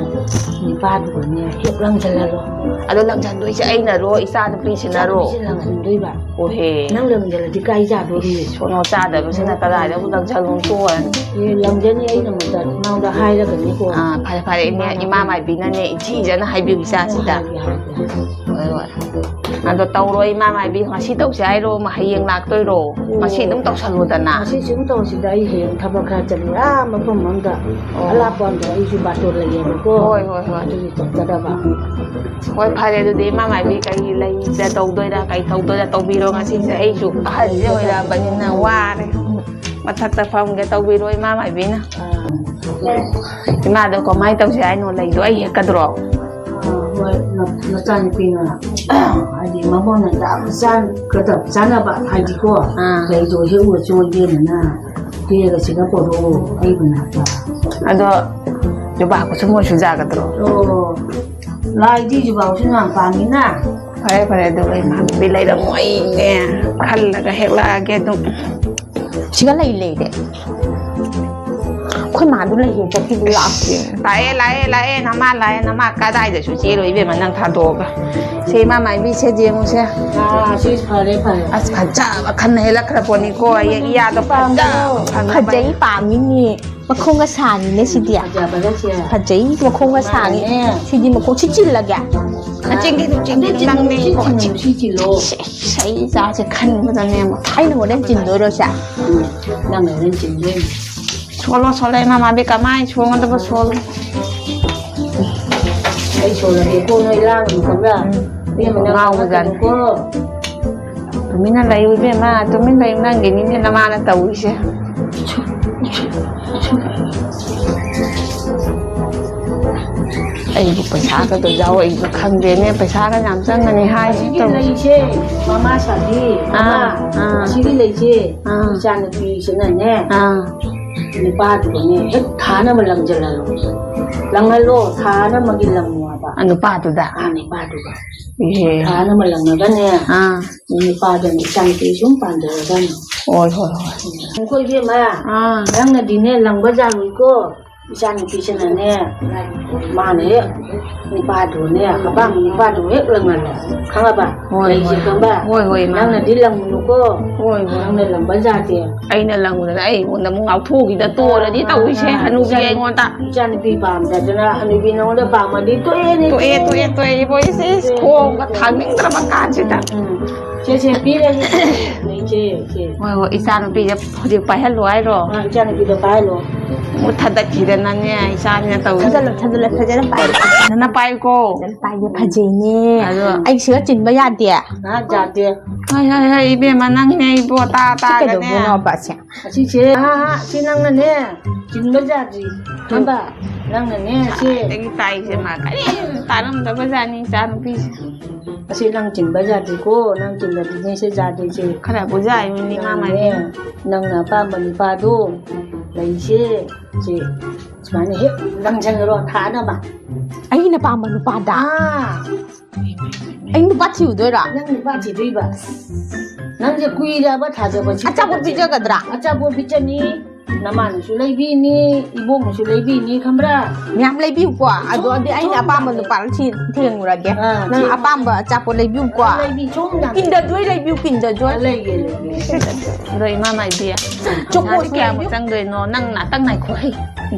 ꯅꯤꯄꯥꯗꯨꯒꯅꯦ, ꯍꯦꯛ ꯂꯪꯁꯤꯜꯍꯜꯂꯣ꯫ ꯑꯗꯣ ꯂꯪꯁꯤꯟꯗꯣꯏꯁꯦ ꯑꯩꯅꯔꯣ, ꯏꯆꯥ ꯅꯨꯄꯤꯁꯤꯅꯔꯣ? ꯏꯆꯥ ꯅꯨꯄꯤꯁꯦ ꯂꯪꯁꯤꯟꯗꯣꯏꯕ꯫ ꯑꯣꯍꯦ꯫ ꯅꯪ ꯂꯪꯁꯤꯜꯂꯗꯤ ꯀꯥꯏ ꯌꯥꯗꯣꯔꯤ? ꯁꯣꯅꯣ ꯆꯥꯗꯕꯁꯤꯅ ꯀꯗꯥꯏꯗ ꯑꯃꯨꯛ ꯂꯪꯁꯤꯜꯂꯨ ꯇꯣꯛꯑꯅꯤ꯫ ꯑꯦ, ꯂꯪꯖꯅꯤ, ꯑꯩꯅ ꯃꯇꯝ ꯅꯉꯣꯟꯗ ꯍꯥꯏꯔꯒꯅꯤꯀꯣ꯫ ꯑꯥ, ꯐꯔꯦ, ꯐꯔꯦ, ꯏꯅꯦ, ꯏꯃꯥ ꯃꯥꯏꯕꯤꯅꯅꯦ, ꯏꯊꯤꯖꯅ ꯍꯥꯏꯕꯤꯌꯨ ꯏꯆꯥꯁꯤꯗ꯫ ꯍꯥꯏꯒꯦ, ꯍꯥꯏꯒꯦ, ꯍꯥꯏꯒꯦ꯫ ꯍꯣꯏ, ꯍꯣꯏ꯫ ꯑꯗꯣ ꯇꯧꯔꯣ, ꯏꯃꯥ ꯃꯥꯏꯕꯤ, ꯉꯁꯤ ꯇꯧꯁꯦ ꯍꯥꯏꯔꯣ, ꯃ-, ꯍꯌꯦꯡ ꯂꯥꯛꯇꯣꯏꯔꯣ? ꯑꯣ꯫ ꯉꯁꯤ ꯑꯗꯨꯝ ꯇꯧꯁꯜꯂꯨꯗꯅ꯫ ꯉꯁꯤ ꯁꯨꯝ ꯇꯧꯁꯤꯗ, ꯑꯩ ꯍꯌꯦꯡ ꯊꯕꯛ ꯈꯔ ꯆꯠꯂꯨ, ꯑꯥ, ꯃꯐꯝ ꯑꯃꯗ, ꯑꯣ꯫ ꯑꯂꯥꯞꯄ ꯑꯃꯗ ꯑꯩꯁꯨ ꯕꯥꯇꯣꯟ ꯂꯩꯌꯦꯕꯀꯣ꯫ ꯍꯣꯏ, ꯍꯣꯏ, ꯍꯣꯏ꯫ ꯑꯗꯨꯒꯤ ꯆꯠꯀꯗꯕ꯫ ꯍꯣꯏ, ꯐꯔꯦ, ꯑꯗꯨꯗꯤ ꯏꯃꯥ ꯃꯥꯏꯕꯤ ꯀꯔꯤ ꯂꯩꯗ ꯇꯧꯗꯣꯏꯔꯥ, ꯀꯩ ꯇꯧꯗꯣꯏꯔꯥ ꯇꯧꯕꯤꯔꯣ, ꯉꯁꯤꯁꯦ ꯑꯩꯁꯨ ꯑꯍꯜꯁꯦ ꯑꯣꯏꯔꯛꯑꯕꯅꯤꯅ ꯋꯥꯔꯦ꯫ ꯃꯊꯛꯇ ꯐꯝꯒꯦ ꯇꯧꯕꯤꯔꯣ, ꯏꯃꯥ ꯃꯥꯏꯕꯤꯅ꯫ ꯑꯥ꯫ ꯏꯃꯥꯗꯣ ꯀꯃꯥꯏꯅ ꯇꯧꯁꯦ ꯍꯥꯏꯅꯣ? ꯂꯩꯗꯣ ꯑꯩ ꯍꯦꯛꯀꯗ꯭ꯔꯣ? ꯑꯥ, ꯍꯣꯏ, ꯅ-, ꯅꯆꯥꯅꯨꯄꯤꯅ, ꯍꯥꯏꯗꯤ, ꯃꯉꯣꯟꯗ ꯌꯥꯝ ꯆꯥꯟ-, ꯀꯗ-, ꯆꯥꯟꯅꯕ, ꯍꯥꯏꯗꯤꯀꯣ, ꯑꯥ꯫ ꯂꯩꯗꯣ ꯍꯦꯛꯎꯔꯁꯨ ꯏꯕꯦꯝꯃꯅ ꯀꯦꯒꯁꯤꯒ ꯄꯣꯔꯛꯑꯣ ꯑꯩ ꯃꯅꯥꯛꯇ꯫ ꯑꯗꯣ ꯖꯨꯕꯥ ꯀꯨꯁꯨꯝ ꯍꯣꯏꯁꯨ ꯌꯥꯒꯗ꯭ꯔꯣ? ꯑꯣ, ꯂꯥꯏꯗꯤ ꯖꯨꯕꯥ ꯀꯨꯁꯨꯝ ꯌꯥꯝ ꯄꯥꯝꯃꯤꯅ꯫ ꯐꯔꯦ, ꯐꯔꯦ, ꯑꯗꯨꯒ ꯏꯃꯥꯟꯅꯕꯤ ꯂꯩꯔꯝꯃꯣ, ꯑꯩꯅꯦ ꯈꯜꯂꯒ ꯍꯦꯛꯂꯛꯑꯒꯦ ꯑꯗꯨꯝ꯫ ꯁꯤꯒ ꯂꯩ ꯂꯩꯔꯦ꯫ ꯑꯩꯈꯣꯏ ꯃꯥꯗꯨ ꯂꯩꯍꯦ ꯆꯠꯈꯤꯕ ꯂꯥꯛꯇꯦ꯫ ꯂꯥꯛꯑꯦ, ꯂꯥꯛꯑꯦ, ꯂꯥꯛꯑꯦ, ꯅꯃꯥ ꯂꯥꯛꯑꯦ, ꯅꯃꯥ ꯀꯗꯥꯏꯗꯁꯨ ꯆꯦꯜꯂꯣꯏ ꯏꯕꯦꯝꯃ ꯅꯪ ꯊꯥꯗꯣꯛꯑꯒ꯫ ꯁꯦ ꯏꯃꯥ ꯃꯥꯏꯕꯤꯁꯦ ꯌꯦꯡꯉꯨꯁꯦ꯫ ꯑꯥ, ꯁꯤ ꯐꯔꯦ, ꯐꯔꯦ꯫ ꯑꯁ, ꯐꯖꯕ ꯈꯟ ꯍꯦꯜꯂꯛꯈ꯭ꯔ ꯄꯣꯠꯅꯤꯀꯣ, ꯑꯩ ꯏꯌꯥꯗꯣ ꯐꯖꯕ ꯈꯟ꯫ ꯐꯖꯩ, ꯄꯥꯝꯃꯤꯅꯤ꯫ ꯃꯈꯣꯡꯒ ꯁꯥꯡꯉꯤꯅꯦ ꯁꯤꯗꯤ꯫ ꯐꯖꯕꯗ ꯁꯦ꯫ ꯐꯖꯩ, ꯃꯈꯣꯡꯒ ꯁꯥꯡꯉꯤ꯫ ꯃꯥꯅꯦ꯫ ꯁꯤꯗꯤ ꯃꯈꯣꯡ ꯁꯤ ꯆꯤꯜꯂꯒꯦ꯫ ꯅꯆꯤꯟꯗꯤ ꯑꯗꯨꯝ ꯆꯤꯟꯗꯤ ꯑꯗꯨꯝ ꯅꯪꯅꯦ꯫ ꯁꯤ ꯆꯤꯜꯂꯨ, ꯁꯤ ꯆꯤꯜꯂꯣ꯫ ꯁꯦ, ꯁꯦ, ꯑꯩ ꯏꯆꯥꯁꯦ ꯈꯟꯕꯗꯅꯦ, ꯑꯩꯅ ꯍꯣꯔꯦꯟ ꯆꯤꯟꯗꯣꯏꯔꯣ ꯁꯦ? ꯎꯝ, ꯅꯪꯅ ꯍꯣꯔꯦꯟ ꯆꯤꯟꯗꯣꯏꯅꯤ꯫ ꯁꯣꯜꯂꯣ, ꯁꯣꯜꯂꯣ, ꯏꯃꯥ ꯃꯥꯕꯤ ꯀꯃꯥꯏ ꯁꯣꯟꯒꯗꯕ ꯁꯣꯜꯂꯣ꯫ ꯑꯩ ꯁꯣꯜꯂꯒꯦꯀꯣ, ꯅꯣꯏ ꯂꯥꯡꯒꯅꯨ ꯈꯪꯕ꯭ꯔꯥ? ꯎꯝ꯫ ꯏꯕꯦꯝꯃ, ꯅꯪ ꯉꯥꯎꯕꯖꯥꯠꯅꯤ꯫ ꯉꯥꯡꯉꯛꯀꯅꯨꯀꯣ꯫ ꯇꯨꯃꯤꯟꯅ ꯂꯩꯌꯨ ꯏꯕꯦꯝꯃ, ꯇꯨꯃꯤꯟ ꯂꯩꯌꯨ, ꯅꯪꯒꯤꯅꯤꯅꯦ ꯅꯃꯥꯅ ꯇꯧꯔꯤꯁꯦ꯫ ꯑꯩꯕꯨ ꯄꯩꯁꯥꯒꯗꯣ ꯌꯥꯎꯔꯛꯏꯕ ꯈꯪꯗꯦꯅꯦ, ꯄꯩꯁꯥꯒ ꯌꯥꯝ ꯆꯪꯒꯅꯤ ꯍꯥꯏꯁꯤ ꯑꯁꯤꯒꯤ ꯇꯧꯔꯤꯁꯦ꯫ ꯂꯩꯁꯦ, ꯃꯃꯥ ꯁꯥꯕꯤ, ꯑꯥ, ꯃꯃꯥ, ꯑꯥ꯫ ꯑꯁꯤꯒꯤ ꯂꯩꯁꯦ, ꯑꯥ꯫ ꯏꯆꯥꯅꯨꯄꯤꯁꯤꯅꯅꯦ, ꯑꯥ꯫ ꯅꯨꯄꯥꯗꯨꯒꯅꯦ ꯍꯦꯛ ꯊꯥꯅꯕ ꯂꯪꯖꯜꯍꯜꯂꯣ꯫ ꯂꯪꯍꯜꯂꯣ, ꯊꯥꯅꯕꯒꯤ ꯂꯪꯉꯣ ꯍꯥꯏꯕ꯫ ꯑ, ꯅꯨꯄꯥꯗꯨꯗ? ꯑꯥ, ꯅꯨꯄꯥꯗꯨꯒ꯫ ꯏꯍꯦ꯫ ꯊꯥꯅꯕ ꯂꯪꯉꯒꯅꯦ, ꯑꯥ꯫ ꯅꯨꯄꯥꯗꯨꯅ ꯏꯆꯥꯅꯨꯄꯤ ꯁꯨꯝ ꯄꯥꯟꯖꯔꯗꯝꯅꯤ꯫ ꯍꯣꯏ, ꯍꯣꯏ, ꯍꯣꯏ꯫ ꯑꯩꯈꯣꯏ ꯏꯕꯦꯝꯃ, ꯑꯥ꯫ ꯅꯪꯅꯗꯤꯅꯦ ꯂꯪꯕ ꯌꯥꯔꯣꯏꯀꯣ꯫ ꯏꯆꯥꯅꯨꯄꯤꯁꯤꯅꯅꯦ, ꯃꯥꯅ ꯍꯦꯛ ꯅꯨꯄꯥꯗꯨꯅꯦ, ꯑꯄꯥꯝꯕ ꯅꯨꯄꯥꯗꯨ ꯍꯦꯛ ꯂꯪꯍꯜꯂꯣ꯫ ꯈꯪꯉꯕ? ꯍꯣꯏ, ꯂꯩꯁꯦ ꯍꯣꯏ꯫ ꯈꯪꯕ? ꯍꯣꯏ, ꯍꯣꯏ, ꯏꯃꯥ꯫ ꯅꯪꯅꯗꯤ ꯂꯪꯉꯨꯅꯨꯀꯣ꯫ ꯍꯣꯏ, ꯍꯣꯏ꯫ ꯅꯪꯅ ꯂꯪꯕ ꯌꯥꯗꯦ꯫ ꯑꯩꯅ ꯂꯪꯉꯨꯗꯅ ꯑꯩꯉꯣꯟꯗ ꯑꯃꯨꯛ ꯉꯥꯎꯊꯣꯛꯈꯤꯗ ꯇꯣꯔꯗꯤ ꯇꯧꯔꯤꯁꯦ, ꯑꯥ, ꯍꯅꯨꯕꯤ ꯏꯆꯥ-, ꯑꯩꯉꯣꯟꯗ꯫ ꯏꯆꯥꯅꯨꯄꯤ ꯄꯥꯝꯗꯗꯅ ꯍꯅꯨꯕꯤ ꯅꯉꯣꯟꯗ ꯄꯥꯝꯃꯗꯤ ꯇꯣꯛꯑꯦꯅꯦ, ꯇꯣꯛꯑꯦ, ꯇꯣꯛꯑꯦ꯫ ꯇꯣꯛꯑꯦ, ꯇꯣꯛꯑꯦ, ꯏꯕꯣ, ꯏꯁ, ꯏꯁ, ꯇꯣꯛꯑꯦ, ꯈꯣꯡꯒ ꯇꯣꯛꯑꯦ꯫ ꯊꯥꯡꯅꯤꯡꯗ꯭ꯔꯕ ꯀꯥꯟꯁꯤꯗ꯫ ꯎꯝ, ꯎꯝ꯫ ꯁꯦ, ꯁꯦ, ꯄꯤꯔꯒꯦ꯫ ꯂꯩꯁꯦ, ꯁꯦ꯫ ꯍꯣꯏ, ꯍꯣꯏ, ꯏꯆꯥꯅꯨꯄꯤꯁꯦ ꯍꯧꯖꯤꯛ ꯄꯥꯏꯍꯜꯂꯣ ꯍꯥꯏꯔꯣ? ꯑꯥ, ꯏꯆꯥꯅꯨꯄꯤꯗꯣ ꯄꯥꯏꯍꯜꯂꯣ꯫ ꯃꯨꯠ ꯊꯥꯗꯠꯈꯤꯗꯅꯅꯦ, ꯏꯆꯥꯅꯤꯅ ꯇꯧꯔꯤꯁꯦ꯫ ꯊꯥꯗꯠꯂꯣ, ꯊꯥꯗꯠꯂꯣ, ꯐꯖꯅ ꯄꯥꯏ꯫ ꯐꯖꯅ ꯄꯥꯏꯌꯨꯀꯣ꯫ ꯐꯖꯅ ꯄꯥꯏꯒꯦ, ꯐꯖꯩꯅꯦ꯫ ꯑꯗꯣ ꯑꯩ ꯁꯤꯒ ꯆꯤꯟꯕ ꯌꯥꯗꯦ꯫ ꯉꯥꯏꯍꯥꯛ ꯌꯥꯗꯦ꯫ ꯍꯣꯏ, ꯍꯣꯏ, ꯍꯣꯏ, ꯏꯕꯦꯝꯃ, ꯅꯪꯅꯦ ꯏꯕꯣ ꯇꯥ ꯁꯤ ꯇꯥꯒꯅꯦ꯫ ꯀꯩꯗꯧꯗꯣꯏꯅꯣꯕ ꯁꯦ? ꯑꯁꯤꯁꯦ, ꯑꯥ, ꯑꯥ, ꯁꯤ ꯅꯪꯅꯅꯦ ꯆꯤꯟꯕ ꯌꯥꯗ꯭ꯔꯤ꯫ ꯈꯪꯕ? ꯅꯪꯅꯅꯦ ꯁꯤ꯫ ꯉꯁꯥꯏꯗꯒꯤ ꯇꯥꯏꯁꯦ ꯃꯥ ꯀꯔꯤꯝ ꯇꯥꯔꯝꯗꯕꯖꯥꯠꯅꯤ, ꯏꯆꯥꯅꯨꯄꯤꯁꯦ꯫ ꯑꯁꯤ ꯅꯪ ꯆꯤꯟꯕ ꯌꯥꯗꯦꯀꯣ, ꯅꯪ ꯆꯤꯟꯕꯗꯨꯅꯦ ꯁꯤ ꯌꯥꯗꯣꯏꯁꯦ꯫ ꯈꯔꯕꯨ ꯌꯥꯏꯕꯅꯤ, ꯃꯥ ꯃꯥꯏꯕꯤ꯫ ꯅꯪꯅꯦ, ꯅꯪꯅ ꯑꯄꯥꯝꯕ ꯅꯨꯄꯥꯗꯣ ꯂꯩꯁꯦ, ꯁꯤ ꯁꯨꯃꯥꯏꯅ ꯍꯦꯛ ꯂꯪꯁꯟꯈ꯭ꯔꯣ, ꯊꯥꯅꯕ꯫ ꯑꯩꯅ ꯄꯥꯝꯕ ꯅꯨꯄꯥꯗ? ꯑꯥ꯫ ꯑꯩ ꯅꯨꯄꯥ ꯊꯤꯔꯨꯗꯣꯏꯔꯣ? ꯅꯪ ꯅꯨꯄꯥ ꯊꯤꯗꯣꯏꯕ꯫ ꯅꯪꯁꯦ ꯀꯨꯏꯔꯕ ꯊꯥꯖꯕ ꯁꯤ ꯑꯆꯥꯄꯣꯠ ꯄꯤꯖꯒꯗ꯭ꯔꯥ? ꯑꯆꯥꯄꯣꯠ ꯄꯤꯖꯅꯤ, ꯅꯃꯥꯅꯁꯨ ꯂꯩꯕꯤꯅꯤ, ꯏꯕꯣꯛꯅꯁꯨ ꯂꯩꯕꯤꯅꯤ, ꯈꯪꯕ꯭ꯔꯥ? ꯃꯌꯥꯝ ꯂꯩꯕꯤꯌꯨꯀꯣ꯫ ꯑꯗꯣ ꯑꯗꯤ ꯑꯩꯅ ꯑꯄꯥꯝꯕ ꯅꯨꯄꯥ ꯊꯤ-, ꯊꯦꯡꯉꯨꯔꯒꯦ꯫ ꯑꯥ, ꯅꯪ ꯊꯦꯡꯉꯨ꯫ ꯑꯄꯥꯝꯕ ꯑꯆꯥꯄꯣꯠ ꯂꯩꯕꯤꯌꯨꯀꯣ꯫ ꯑꯥ, ꯂꯩꯕꯤ-, ꯁꯣꯝ ꯌꯥꯝ Kinder Joy ꯂꯩꯕꯤꯌꯨ, Kinder Joy꯫ ꯑꯥ, ꯂꯩꯒꯦ, ꯂꯩꯒꯦ꯫ ꯑꯗꯣ ꯏꯃꯥ ꯃꯥꯏꯕꯤ, ꯆꯣꯀꯣꯁꯨ ꯄꯩꯁꯥꯗꯤ ꯀꯌꯥꯃꯨꯛ ꯂꯩꯕꯤꯌꯨ꯫ ꯆꯪꯗꯣꯏꯅꯣ? ꯅꯪ ꯉꯥꯛꯇꯪ ꯉꯥꯏꯈꯣ ꯍꯩ꯫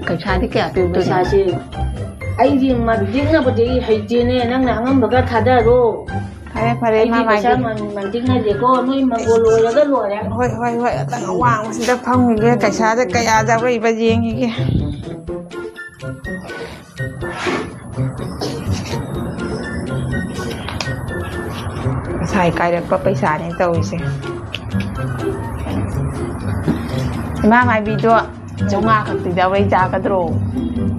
ꯄꯩꯁꯥꯗꯤ ꯀꯌꯥ ꯄꯤꯗꯣꯏꯅꯣ? ꯄꯩꯁꯥꯁꯦ ꯑꯩꯗꯤ ꯃꯟ ꯇꯤꯛꯅꯕꯗꯤ ꯍꯩꯇꯦꯅꯦ, ꯅꯪꯅ ꯑꯉꯝꯕꯒ ꯊꯥꯗꯔꯣ꯫ ꯐꯔꯦ, ꯐꯔꯦ, ꯑꯩꯗꯤ ꯏꯃꯥ ꯄꯩꯁꯥ ꯃꯥꯏꯕꯤ꯫ ꯃꯟ, ꯃꯟ ꯇꯤꯛꯅꯗꯦꯀꯣ, ꯅꯣꯏ ꯃꯪꯒꯣꯜ ꯂꯣꯏꯔꯒ ꯂꯣꯏꯔꯦ꯫ ꯍꯣꯏ, ꯍꯣꯏ, ꯍꯣꯏ, ꯑꯇꯪ ꯑꯋꯥꯡꯕꯁꯤꯗ ꯐꯝꯈꯤꯒꯦ, ꯄꯩꯁꯥꯗ ꯀꯌꯥ ꯌꯥꯎꯔꯛꯏꯕ ꯌꯦꯡꯈꯤꯒꯦ꯫ ꯉꯁꯥꯏ ꯀꯥꯏꯔꯛꯄ ꯄꯩꯁꯥꯅꯦ ꯇꯧꯔꯤꯁꯦ꯫ ꯏꯃꯥ ꯃꯥꯏꯕꯤꯗꯣ ꯆꯥꯝꯃꯉꯥ ꯈꯛꯇꯤ ꯌꯥꯎꯔꯛꯏ ꯌꯥꯒꯗ꯭ꯔꯣ?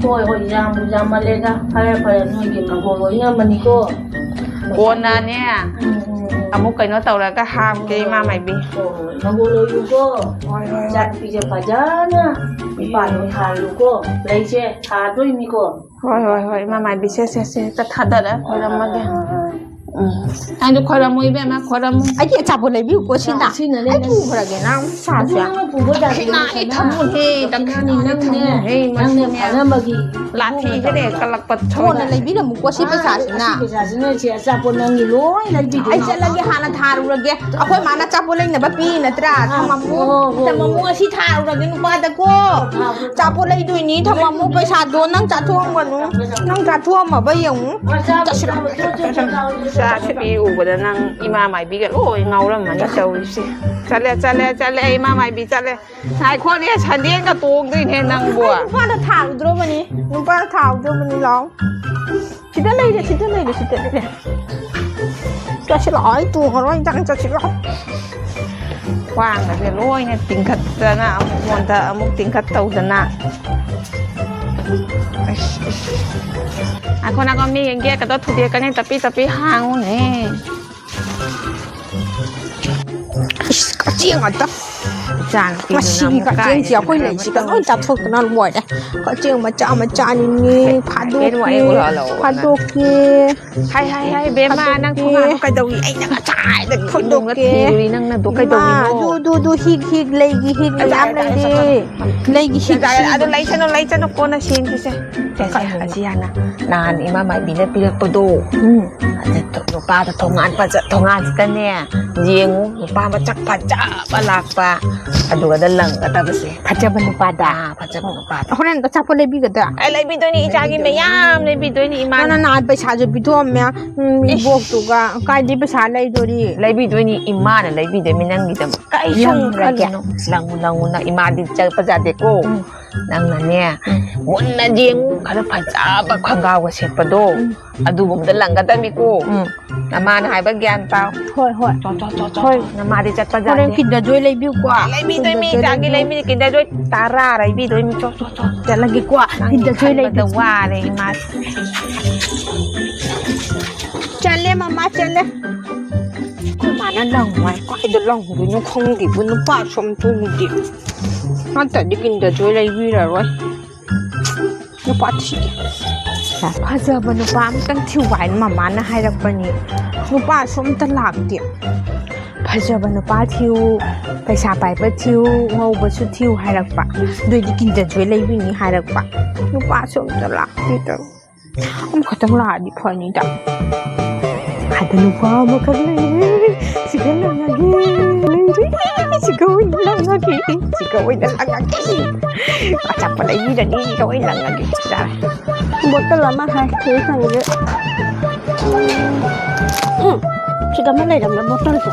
ꯍꯣꯏ, ꯍꯣꯏ, ꯌꯥꯝꯕꯨ ꯌꯥꯝꯃꯜꯂꯦꯗ꯫ ꯐꯔꯦ, ꯐꯔꯦ, ꯅꯣꯏꯒꯤ ꯃꯪꯒꯣꯜ ꯑꯣꯏꯅꯕꯅꯤꯀꯣ꯫ ꯀꯣꯟꯅꯅꯦ, ꯎꯝ, ꯎꯝ, ꯎꯝ꯫ ꯑꯃꯨꯛ ꯀꯩꯅꯣ ꯇꯧꯔꯒ ꯍꯥꯞꯀꯦ, ꯏꯃꯥ ꯃꯥꯏꯕꯤ꯫ ꯍꯣꯏ, ꯍꯣꯏ, ꯃꯪꯒꯣꯜ ꯑꯣꯏꯌꯨꯀꯣ꯫ ꯍꯣꯏ, ꯍꯣꯏ, ꯍꯣꯏ꯫ ꯏꯆꯥꯅꯨꯄꯤꯁꯦ ꯐꯖꯅ ꯅꯨꯄꯥꯗꯣ ꯊꯥꯜꯂꯨꯀꯣ꯫ ꯂꯩꯁꯦ ꯊꯥꯗꯣꯏꯅꯤꯀꯣ꯫ ꯍꯣꯏ, ꯍꯣꯏ, ꯍꯣꯏ, ꯏꯃꯥ ꯃꯥꯏꯕꯤ, ꯁꯦ, ꯁꯦ, ꯁꯦ, ꯍꯦꯛꯇ ꯊꯥꯗꯔ ꯈꯣꯏꯔꯝꯃꯒꯦ꯫ ꯑꯥ, ꯑꯥ, ꯑꯥ꯫ ꯎꯝ꯫ ꯅꯪꯁꯨ ꯈꯣꯏꯔꯝꯃꯨ, ꯏꯕꯦꯝꯃ, ꯈꯣꯏꯔꯝꯃꯨ꯫ ꯑꯩꯒꯤ ꯑꯆꯥꯄꯣꯠ ꯂꯩꯕꯤꯌꯨꯀꯣ, ꯁꯤꯅ꯫ ꯁꯤꯅꯅꯦ, ꯑꯩ ꯅꯪ ꯄꯨꯈ꯭ꯔꯒꯦ, ꯅꯪ ꯄꯩꯁꯥꯁꯦ꯫ ꯑꯗꯨ ꯅꯪꯅ ꯄꯨꯕ ꯌꯥꯗꯦ, ꯗꯈꯤꯅꯥ ꯑꯩ ꯅꯪ ꯊꯝꯃꯨꯍꯦ, ꯗꯈꯤꯅꯥꯅꯤ, ꯗꯈꯤꯅꯥ ꯑꯩ ꯅꯪꯅꯦ, ꯊꯝꯃꯨꯍꯦ, ꯅꯪꯅꯦ ꯃꯁꯤꯅꯦ꯫ ꯐꯅꯕꯒꯤ ꯂꯥꯊꯤꯁꯤꯅꯦ, ꯀꯜꯂꯛꯄ ꯀꯣꯟꯅ ꯁꯣꯏꯗꯅ꯫ ꯂꯩꯕꯤꯔꯝꯃꯨꯀꯣ, ꯁꯤ ꯑꯥ, ꯄꯩꯁꯥꯁꯤꯅ꯫ ꯑꯁꯤ ꯄꯩꯁꯥꯁꯤꯅ ꯁꯤ ꯑꯆꯥꯄꯣꯠ ꯅꯪꯒꯤ ꯂꯣꯏ ꯂꯩꯕꯤꯗꯣꯏꯅꯦ꯫ ꯑꯩ ꯆꯠꯂꯒꯦ, ꯍꯥꯟꯅ ꯊꯥꯔꯨꯔꯒꯦ꯫ ꯑꯩꯈꯣꯏ ꯃꯥꯅ ꯑꯆꯥꯄꯣꯠ ꯂꯩꯅꯕ ꯄꯤ ꯅꯠꯇ꯭ꯔꯥ? ꯑꯥ, ꯊꯝꯃꯝꯃꯣ꯫ ꯍꯣ, ꯍꯣ, ꯊꯝꯃꯝꯃꯣ, ꯍꯣ꯫ ꯑꯁꯤ ꯊꯥꯔꯨꯔꯒꯦ ꯅꯨꯄꯥꯗꯀꯣ꯫ ꯊꯥꯔꯨꯔꯣ꯫ ꯑꯆꯥꯄꯣꯠ ꯂꯩꯗꯣꯏꯅꯤ, ꯊꯝꯃꯝꯃꯣ ꯄꯩꯁꯥꯗꯣ꯫ ꯅꯪ ꯆꯥꯊꯣꯛꯑꯝꯒꯅꯨ꯫ ꯅꯪ ꯆꯥꯊꯣꯛꯑꯝꯃꯕ ꯌꯦꯡꯉꯨ꯫ ꯆꯠꯁꯤꯔꯣ꯫ ꯏꯆꯥ ꯅꯨꯄꯤ ꯎꯕꯗ ꯅꯪ ꯏꯃꯥ ꯃꯥꯏꯕꯤꯒ ꯂꯣꯏ ꯉꯥꯎꯔꯝꯃꯅꯤ ꯇꯧꯔꯤꯁꯦ꯫ ꯆꯠꯂꯦ, ꯆꯠꯂꯦ, ꯆꯠꯂꯦ, ꯏꯃꯥ ꯃꯥꯏꯕꯤ ꯆꯠꯂꯦ꯫ ꯉꯥꯏꯈꯣꯅꯦ, ꯁꯟꯗꯦꯟꯒ ꯇꯣꯡꯗꯣꯏꯅꯦ ꯅꯪꯕꯨ꯫ ꯑꯩ ꯅꯨꯄꯥꯗ ꯊꯥꯔꯨꯗ꯭ꯔꯣꯕꯅꯤ, ꯅꯨꯄꯥꯗ ꯊꯥꯔꯨꯗ꯭ꯔꯣꯕꯅꯤ, ꯂꯥꯛꯑꯣ꯫ ꯁꯤꯗ ꯂꯩꯔꯦ, ꯁꯤꯗ ꯂꯩꯔꯦ, ꯁꯤꯗ ꯂꯩꯔꯦ꯫ ꯆꯠꯁꯤ ꯂꯥꯛꯑꯣ, ꯑꯩ ꯇꯣꯡꯉꯔꯣꯏ, ꯏꯟꯖꯥꯡ ꯆꯠꯁꯤ ꯂꯥꯛꯑꯣ꯫ ꯈ꯭ꯋꯥꯡꯒꯁꯦ ꯂꯣꯏꯅ ꯇꯤꯡꯈꯠꯇꯅ, ꯑꯃꯨꯛ ꯅꯣꯟꯊ, ꯑꯃꯨꯛ ꯇꯤꯡꯈꯠ ꯇꯧꯗꯅ꯫ ꯑꯁ, ꯑꯁ꯫ ꯉꯥꯏꯈꯣ, ꯉꯥꯏꯈꯣ, ꯃꯤ ꯌꯦꯡꯒꯦ꯫ ꯀꯗꯣ ꯊꯨꯗꯦꯛꯀꯅꯤ, ꯇꯞꯄꯤ ꯇꯞꯄꯤ ꯍꯥꯡꯉꯨꯅꯦ꯫ ꯏꯁ, ꯀꯛꯆꯦꯡ ꯉꯥꯛꯇ꯫ ꯏꯆꯥꯅꯨꯄꯤꯗꯨꯅ ꯃꯁꯤꯒꯤ ꯑꯃꯨꯛ ꯀꯛꯆꯦꯡꯁꯤ ꯀꯥꯏꯗ ꯑꯩꯈꯣꯏ ꯁꯥꯟꯅꯔꯝꯕ ꯂꯩꯁꯤꯒ ꯂꯣꯏ ꯇꯧꯔꯤꯁꯦ? ꯆꯥꯊꯣꯛꯇꯅ ꯂꯣꯏꯔꯦ꯫ ꯀꯛꯆꯦꯡ ꯃꯆꯥ ꯃꯆꯥꯅꯤꯅꯦ꯫ ꯍꯦ, ꯐꯥꯗꯣꯛꯀꯦ, ꯍꯦ, ꯍꯦ, ꯍꯦ꯫ ꯐꯥꯗꯣꯛꯀꯦ꯫ ꯍꯥꯏ, ꯍꯥꯏ, ꯍꯥꯏ, ꯕꯦꯝꯃ, ꯅꯪ ꯐꯥꯗꯣꯛꯀꯦ꯫ ꯊꯣꯡꯒꯥꯟꯗꯣ ꯀꯩꯗꯧꯏ? ꯑꯩꯅ ꯉꯁꯥꯏꯗꯒꯤ ꯏꯃꯨꯡꯗ ꯐꯥꯗꯣꯛꯀꯦ꯫ ꯊꯤꯔꯨꯔꯤ, ꯅꯪꯅ ꯑꯗꯨ ꯏꯃꯥ, ꯀꯩꯗꯧꯔꯤꯅꯣ? ꯑꯗꯨ, ꯑꯗꯨ, ꯑꯗꯨ, ꯍꯤꯛ, ꯍꯤꯛ, ꯂꯩꯒꯤ ꯍꯤꯛ ꯃꯌꯥꯝ ꯂꯩꯔꯦ꯫ ꯂꯩꯒꯤ ꯍꯤꯛ ꯌꯥꯔꯦ, ꯌꯥꯔꯦ, ꯑꯗꯨ ꯁꯤꯗꯤ꯫ ꯂꯩꯁꯅꯨ, ꯂꯩꯁꯅꯨ, ꯀꯣꯟꯅ ꯁꯦꯝꯁꯤꯁꯦ꯫ ꯁꯦ, ꯁꯦ, ꯀꯩꯅꯣ? ꯑꯁꯤ ꯍꯥꯟꯅ ꯅꯍꯥꯟ ꯏꯃꯥ ꯃꯥꯏꯕꯤꯅ ꯄꯤꯔꯛꯄꯗꯣ꯫ ꯎꯝ꯫ ꯑꯗꯨ ꯅꯨꯄꯥꯗ ꯊꯣꯡꯒꯥꯟ ꯐꯖ-, ꯊꯣꯡꯒꯥꯟꯁꯤꯗꯅꯦ, ꯌꯦꯡꯉꯨ, ꯅꯨꯄꯥ ꯃꯁꯛ ꯐꯖꯕ ꯂꯥꯛꯄ꯫ ꯑꯗꯨꯒꯗ ꯂꯪꯒꯗꯕꯁꯦ꯫ ꯐꯖꯕ ꯅꯨꯄꯥꯗ? ꯑꯥ, ꯐꯖꯕ ꯅꯨꯄꯥꯗ꯫ ꯍꯣꯔꯦꯟ ꯑꯆꯥꯄꯣꯠ ꯂꯩꯕꯤꯒꯗ꯭ꯔꯥ? ꯑꯦ, ꯂꯩꯕꯤꯗꯣꯏꯅꯤ, ꯏꯆꯥꯒꯤ ꯃꯌꯥꯝ ꯂꯩꯕꯤꯗꯣꯏꯅꯤ, ꯏꯃꯥꯅ꯫ ꯅꯪꯅ ꯅꯍꯥꯟ ꯄꯩꯁꯥꯁꯨ ꯄꯤꯊꯣꯛꯑꯝꯃꯦ, ꯎꯝ, ꯏꯁ꯫ ꯏꯕꯣꯛꯇꯨꯒ꯫ ꯀꯥꯏꯗꯩ ꯄꯩꯁꯥ ꯂꯩꯗꯣꯔꯤ? ꯂꯩꯕꯤꯗꯣꯏꯅꯤ, ꯏꯃꯥꯅ ꯂꯩꯕꯤꯗꯣꯏ, ꯅꯪꯒꯤꯗꯃꯛ꯫ ꯀꯩꯁꯨ ꯂꯪꯉꯨꯔꯒꯦ꯫ ꯈꯜꯂꯨꯅꯨ꯫ ꯂꯪꯉꯨ, ꯂꯪꯉꯨ, ꯅꯪ ꯏꯃꯥꯗꯤ ꯆꯠꯄ ꯌꯥꯗꯦꯀꯣ꯫ ꯎꯝ꯫ ꯅꯪꯅꯅꯦ, ꯎꯝ꯫ ꯃꯨꯟꯅ ꯌꯦꯡꯉꯨ, ꯈꯔ ꯐꯖꯕ ꯈꯣꯡꯒ꯭ꯔꯥꯎꯒ ꯁꯦꯠꯄꯗꯣ, ꯎꯝ꯫ ꯑꯗꯨꯒꯨꯝꯕꯗ ꯂꯪꯒꯗꯕꯅꯤꯀꯣ꯫ ꯎꯝ꯫ ꯅꯃꯥꯅ ꯍꯥꯏꯕ ꯒ꯭ꯌꯥꯟ ꯇꯥꯎ꯫ ꯍꯣꯏ, ꯍꯣꯏ꯫ ꯆꯣ, ꯆꯣ, ꯆꯣ, ꯆꯣ, ꯍꯣꯏ꯫ ꯆꯣ꯫ ꯅꯃꯥꯗꯤ ꯆꯠꯄ ꯍꯣꯔꯦꯟ ꯌꯥꯗꯦ꯫ Kinder Joy ꯂꯩꯕꯤꯌꯨꯀꯣ꯫ ꯂꯩꯕꯤꯗꯣꯏꯃꯤ, Kinder Joy ꯏꯆꯥꯒꯤ ꯂꯩꯕꯤꯌꯨ꯫ ꯂꯩꯕꯤꯗꯣꯏ, Kinder Joy ꯇꯔꯥ ꯂꯩꯕꯤꯗꯣꯏꯃꯤ꯫ ꯆꯣ, ꯆꯣ, ꯆꯣ꯫ ꯆꯠꯂꯒꯦꯀꯣ꯫ ꯅꯪꯒꯤ Kinder Joy ꯈꯟꯕꯗ ꯂꯩꯕꯤꯌꯨ꯫ ꯋꯥꯔꯦ ꯏꯃꯥ꯫ ꯆꯠꯂꯦ ꯃꯃꯥ, ꯆꯠꯂꯦ꯫ ꯑꯩꯈꯣꯏ ꯃꯥꯅ ꯂꯪꯉꯣ ꯍꯥꯏ, ꯀꯥꯏꯗ ꯂꯪꯗꯣꯏꯅꯣ ꯈꯪꯗꯦꯕꯨ, ꯅꯨꯄꯥꯁꯨ ꯑꯝꯇ ꯎꯗꯦ꯫ ꯅꯠꯇ꯭ꯔꯗꯤ Kinder Joy ꯂꯩꯕꯤꯔꯔꯣꯏ꯫ ꯅꯨꯄꯥ ꯊꯤꯒꯦ꯫ ꯐꯖꯕ ꯅꯨꯄꯥ ꯑꯝꯇꯪ ꯊꯤꯌꯨ ꯍꯥꯏꯅ ꯃꯃꯥꯅ ꯍꯥꯏꯔꯛꯄꯅꯤ꯫ ꯅꯨꯄꯥꯁꯨ ꯑꯝꯇ ꯂꯥꯛꯇꯦ꯫ ꯐꯖꯕ ꯅꯨꯄꯥ ꯊꯤꯌꯨ, ꯄꯩꯁꯥ ꯄꯥꯏꯕ ꯊꯤꯌꯨ, ꯉꯧꯕꯁꯨ ꯊꯤꯌꯨ ꯍꯥꯏꯔꯛꯄ꯫ ꯑꯗꯨꯏꯗꯤ Kinder Joy ꯂꯩꯕꯤꯅꯤ ꯍꯥꯏꯔꯛꯄ꯫ ꯅꯨꯄꯥꯁꯨ ꯑꯝꯇ ꯂꯥꯛꯇꯦ ꯇꯧ-, ꯑꯃꯈꯛꯇꯪ ꯂꯥꯛꯑꯗꯤ ꯐꯅꯤꯗ꯫ ꯑꯗ ꯅꯨꯄꯥ ꯑꯃꯈꯛ ꯂꯩꯔꯦ꯫ ꯁꯤꯒ ꯂꯪꯉꯒꯦ꯫ ꯂꯩꯔꯦ꯫ ꯁꯤꯒ ꯑꯣꯏꯅ ꯂꯪꯉꯒꯦ꯫ ꯁꯤꯒ ꯑꯣꯏꯅ ꯂꯪꯉꯒꯦ꯫ ꯑꯆꯥꯄꯣꯠ ꯂꯩꯕꯤꯔꯅꯤ꯫ ꯁꯤꯒ ꯑꯣꯏꯅ ꯂꯪꯉꯒꯦ꯫ ꯌꯥꯔꯦ꯫ ꯕꯣꯇꯜ ꯑꯃ ꯍꯥꯏ, ꯊꯣꯏ ꯁꯪꯒꯦ꯫ ꯎꯝ, ꯁꯤꯗ ꯑꯃ ꯂꯩꯔꯝꯃꯦ, ꯕꯣꯇꯜꯁꯦ꯫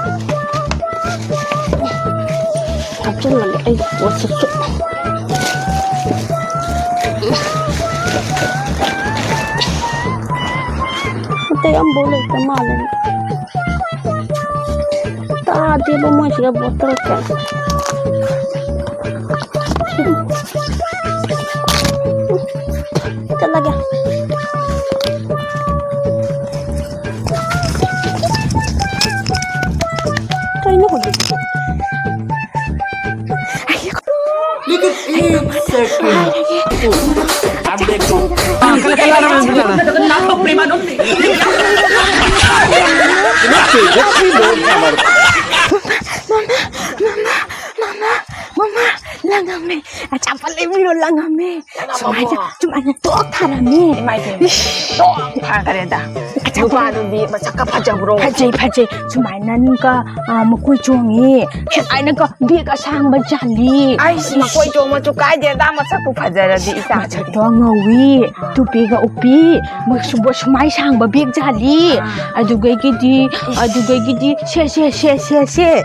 ꯍꯥꯞꯆꯤꯜꯂꯒꯦ ꯑꯩ ꯄꯣꯠꯁꯤꯁꯨ꯫ ꯑꯇꯩ ꯑꯝꯐꯥꯎ ꯂꯩꯇ ꯃꯥꯜꯂꯦ꯫ ꯇꯥꯗꯦꯕ ꯃꯣꯏꯁꯤꯗ ꯕꯣꯇꯜꯁꯦ꯫ ꯆꯠꯂꯒꯦ꯫ ꯀꯩꯅꯣ ꯍꯧꯖꯤꯛ? ꯃꯃꯥ, ꯃꯃꯥ, ꯃꯃꯥ, ꯂꯪꯉꯝꯃꯦ꯫ ꯑꯆꯥꯄꯣꯠ ꯂꯩꯕꯤꯔꯣ, ꯂꯪꯉꯝꯃꯦ꯫ ꯁꯨꯃꯥꯏꯅ, ꯁꯨꯃꯥꯏꯅ ꯇꯣꯛ ꯊꯥꯔꯝꯃꯦ꯫ ꯏꯃꯥ ꯏꯕꯦꯝꯃ, ꯏꯁ, ꯇꯣꯛ ꯐꯈ꯭ꯔꯦꯗ꯫ ꯑꯆꯥꯄꯣꯠ ꯅꯨꯄꯥꯗꯨꯗꯤ ꯃꯁꯛꯀ ꯐꯖꯕ꯭ꯔꯣ? ꯐꯖꯩ, ꯐꯖꯩ꯫ ꯁꯨꯃꯥꯏꯅ ꯅꯪꯒ, ꯑ, ꯃꯀꯣꯏ ꯆꯣꯡꯉꯤ꯫ ꯁꯨꯃꯥꯏꯅꯒ ꯕꯦꯒ ꯑꯁꯥꯡꯕ ꯌꯥꯜꯂꯤ꯫ ꯑꯩꯁ, ꯃꯀꯣꯏ ꯆꯣꯡꯕꯁꯨ ꯀꯥꯏꯗꯦꯗ, ꯃꯁꯛꯄꯨ ꯐꯖꯔꯗꯤ ꯏꯆꯥ꯫ ꯃꯁꯛꯇꯣ ꯉꯧꯏ, ꯇꯨꯄꯤꯒ ꯎꯞꯄꯤ, ꯃꯣꯏ ꯁꯨꯝꯕ-, ꯁꯨꯃꯥꯏ ꯁꯥꯡꯕ ꯕꯦꯒ ꯌꯥꯜꯂꯤ꯫ ꯑꯥ꯫ ꯑꯗꯨꯗꯒꯤꯗꯤ, ꯑꯗꯨꯗꯒꯤꯗꯤ ꯁꯦ, ꯁꯦ, ꯁꯦ, ꯁꯦ, ꯁꯦ꯫